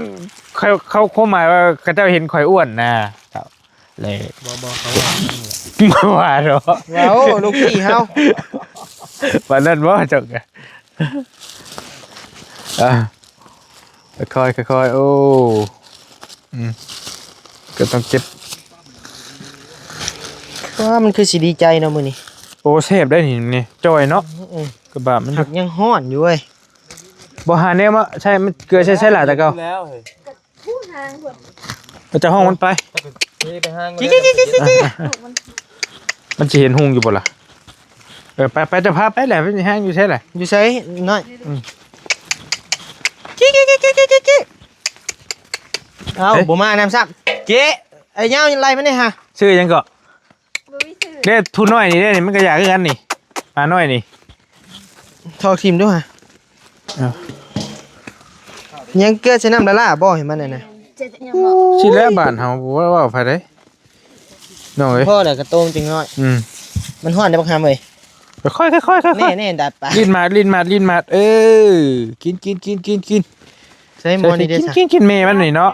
ເຂົາ ເຂົາ ຄວາມໝາຍວ່າເຂົາເຈົ້າເຫັນຂ້ອຍອ້ວນນະ ເຈົ້າ ແລະ ບໍ່ ບໍ່ ເຂົາວ່າ ບໍ່ວ່າດອກ ເວົ້າລູກພີ່ເຮົາ ປານນັ້ນບໍ່ ເຈົ້າກະ ອ່າ ຄ່ອຍໆ ຄ່ອຍໆ ໂອ້ ອືມ ກໍຕ້ອງເກັບ ວ້າ ມັນຄືຊິດີໃຈເນາະມື້ນີ້ ໂອ້ ແຊບໄດ໋ນີ້ ນີ້ ຈ່ອຍເນາະ ອືມ ກະບາບມັນ ຜັກຍັງຮ້ອນຢູ່ເວີຍ ບໍ່ຫາແນວມາໃສ່ ມັນເກືອໃສ່ ໃສ່ຫຼາຍແຕ່ເກົ່າ ແລ້ວເຮີ້ຍ ເຈົ້າຫ້ອງມັນໄປ ໄປຫາ ມັນຊິເຫັນຮຸ່ງຢູ່ບໍ່ລະ ເອີ ໄປ ໄປ ເຈົ້າພາໄປແຫຼະ ມັນຊິຫາຢູ່ໃສລະ ຢູ່ໃສນ້ອຍ ອືມ ເອົ້າ ເອົ້າ ບໍ່ມານຳຊ້ຳ ເຈ້ ໄອ້ຍາວໄລ່ມັນນີ້ຫາ ຊື່ຫຍັງເກາະ ບໍ່ມີຊື່ ເດ້ ຜູ້ນ້ອຍນີ້ເດ້ ນີ້ມັນກໍຢາກຄືກັນນີ້ ໝານ້ອຍນີ້ ຖອກຖິ້ມດູຫາ ເອົ້າ ຍັງເກືອໃສ່ນ້ຳລະລາບໍ່ໃຫ້ມັນນັ້ນນະ ຊິແລ້ວບ້ານເຮົາບໍ່ເວົ້າໃຜເດ້ ນ້ອງເອີຍ ພໍແລ້ວກະໂຕ່ງຈັກໜ້ອຍ ອືມ ມັນຮ້ອນເດ້ບັກຫຳເອີຍ ຄ່ອຍໆ ຄ່ອຍໆ ແນ່ໆ ດັດປາກ ລີດມາດ ລີດມາດ ລີດມາດ ເອີ ກິນ ກິນ ກິນ ກິນ ກິນ ໃສ່ໝໍ້ນີ້ເດ້ ກິນ ກິນ ກິນແມ່ມັນນີ້ເນາະ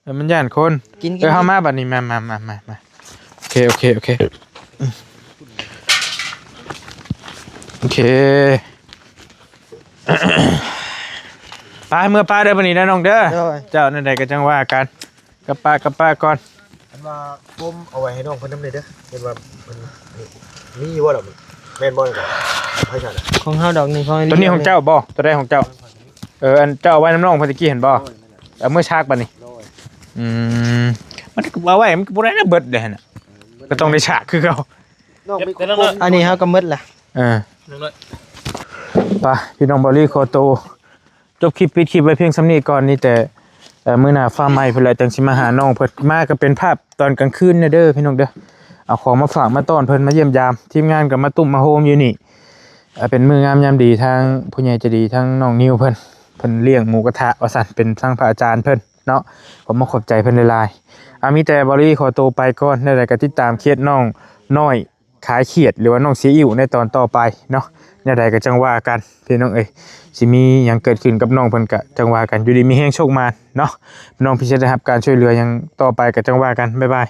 ເອີ ມັນຢ້ານຄົນ ກິນ ເອີ ກິນ ເຮົາມາບັດນີ້ ມາ ມາ ມາ ມາ ໂອເຄ ໂອເຄ ໂອເຄ ໂອເຄ. ໄປເມືອປ້າເດີບັດນີ້ນະນ້ອງເດີ ໂດຍ ເຈົ້າແນວໃດກໍຈັ່ງວ່າກັນ ກັບປ້າກັບປ້າກ່ອນ ອັນວ່າ ປົມເອົາໄວ້ໃຫ້ນ້ອງເພິ່ນນຳແດ່ເດີ ເຫັນວ່າເພິ່ນມີຢູ່ບໍ່ລະ ແມ່ນບໍ່ລະ ໃຜຊັ້ນ ຂອງເຮົາດອກນີ້ ຂອງ ຕົວນີ້ຂອງເຈົ້າບໍ່ ຕົວໃດຂອງເຈົ້າ ເອີ ອັນເຈົ້າເອົາໄວ້ນຳນ້ອງເພິ່ນຕະກີ້ຫັ້ນບໍ່ ເອົາເມືອຊັກບັດນີ້ ອືມ ມັນກໍເອົາໄວ້ ມັນກໍບໍ່ໄດ້ນະເບິດເດ້ຫັ້ນນະ ກໍຕ້ອງໄດ້ຊັກຄືເກົ່າ ນ້ອງມີຄົນ ອັນນີ້ເຮົາກໍໝົດລະ ເອີ ໄປ ພີ່ນ້ອງ ເບົາລີຂໍໂຕ ຈົບຄລິບ ປິດຄລິບໄວ້ພຽງສ່ຳນີ້ກ່ອນ ມີແຕ່ ເອີ ມື້ໜ້າຟ້າໃໝ່ພຸ້ນແຫຼະ ຈັ່ງຊິມາຫານ້ອງເພິ່ນ ມາກໍເປັນພາບຕອນກາງຄືນແດ່ເດີພີ່ນ້ອງເດີ ເອົາຂອງມາຝາກມາຕ້ອນເພິ່ນ ມາຢ້ຽມຢາມ ທີມງານກໍມາຕຸ້ມມາໂຮມຢູ່ນີ້ ເປັນມື້ງາມຍາມດີ ທາງຜູ້ໃຫຍ່ໃຈດີ ທາງນ້ອງນິວເພິ່ນ ເພິ່ນລ້ຽງໝູກະທະວ່າຊັ້ນ ເປັນທາງພະອາຈານເພິ່ນເນາະ ກໍມາຂອບໃຈເພິ່ນຫຼາຍໆ ອາ ມີແຕ່ເບົາລີຂໍໂຕໄປກ່ອນ ແນວໃດກໍຕິດຕາມເຄສນ້ອງນ້ອຍ ຂາຍຂຽດ ຫຼືວ່ານ້ອງຊີອິ້ວໃນຕອນຕໍ່ໄປເນາະ ແນວໃດກໍຈັ່ງວ່າກັນພີ່ນ້ອງເອີຍ ຊິມີຫຍັງເກີດຂຶ້ນກັບນ້ອງເພິ່ນກໍຈັ່ງວ່າກັນ ຢູ່ດີມີແຮງໂຊກໝານເນາະ ນ້ອງພິເສດໄດ້ຮັບການຊ່ວຍເຫຼືອຫຍັງຕໍ່ໄປກໍຈັ່ງວ່າກັນ ບາຍບາຍ.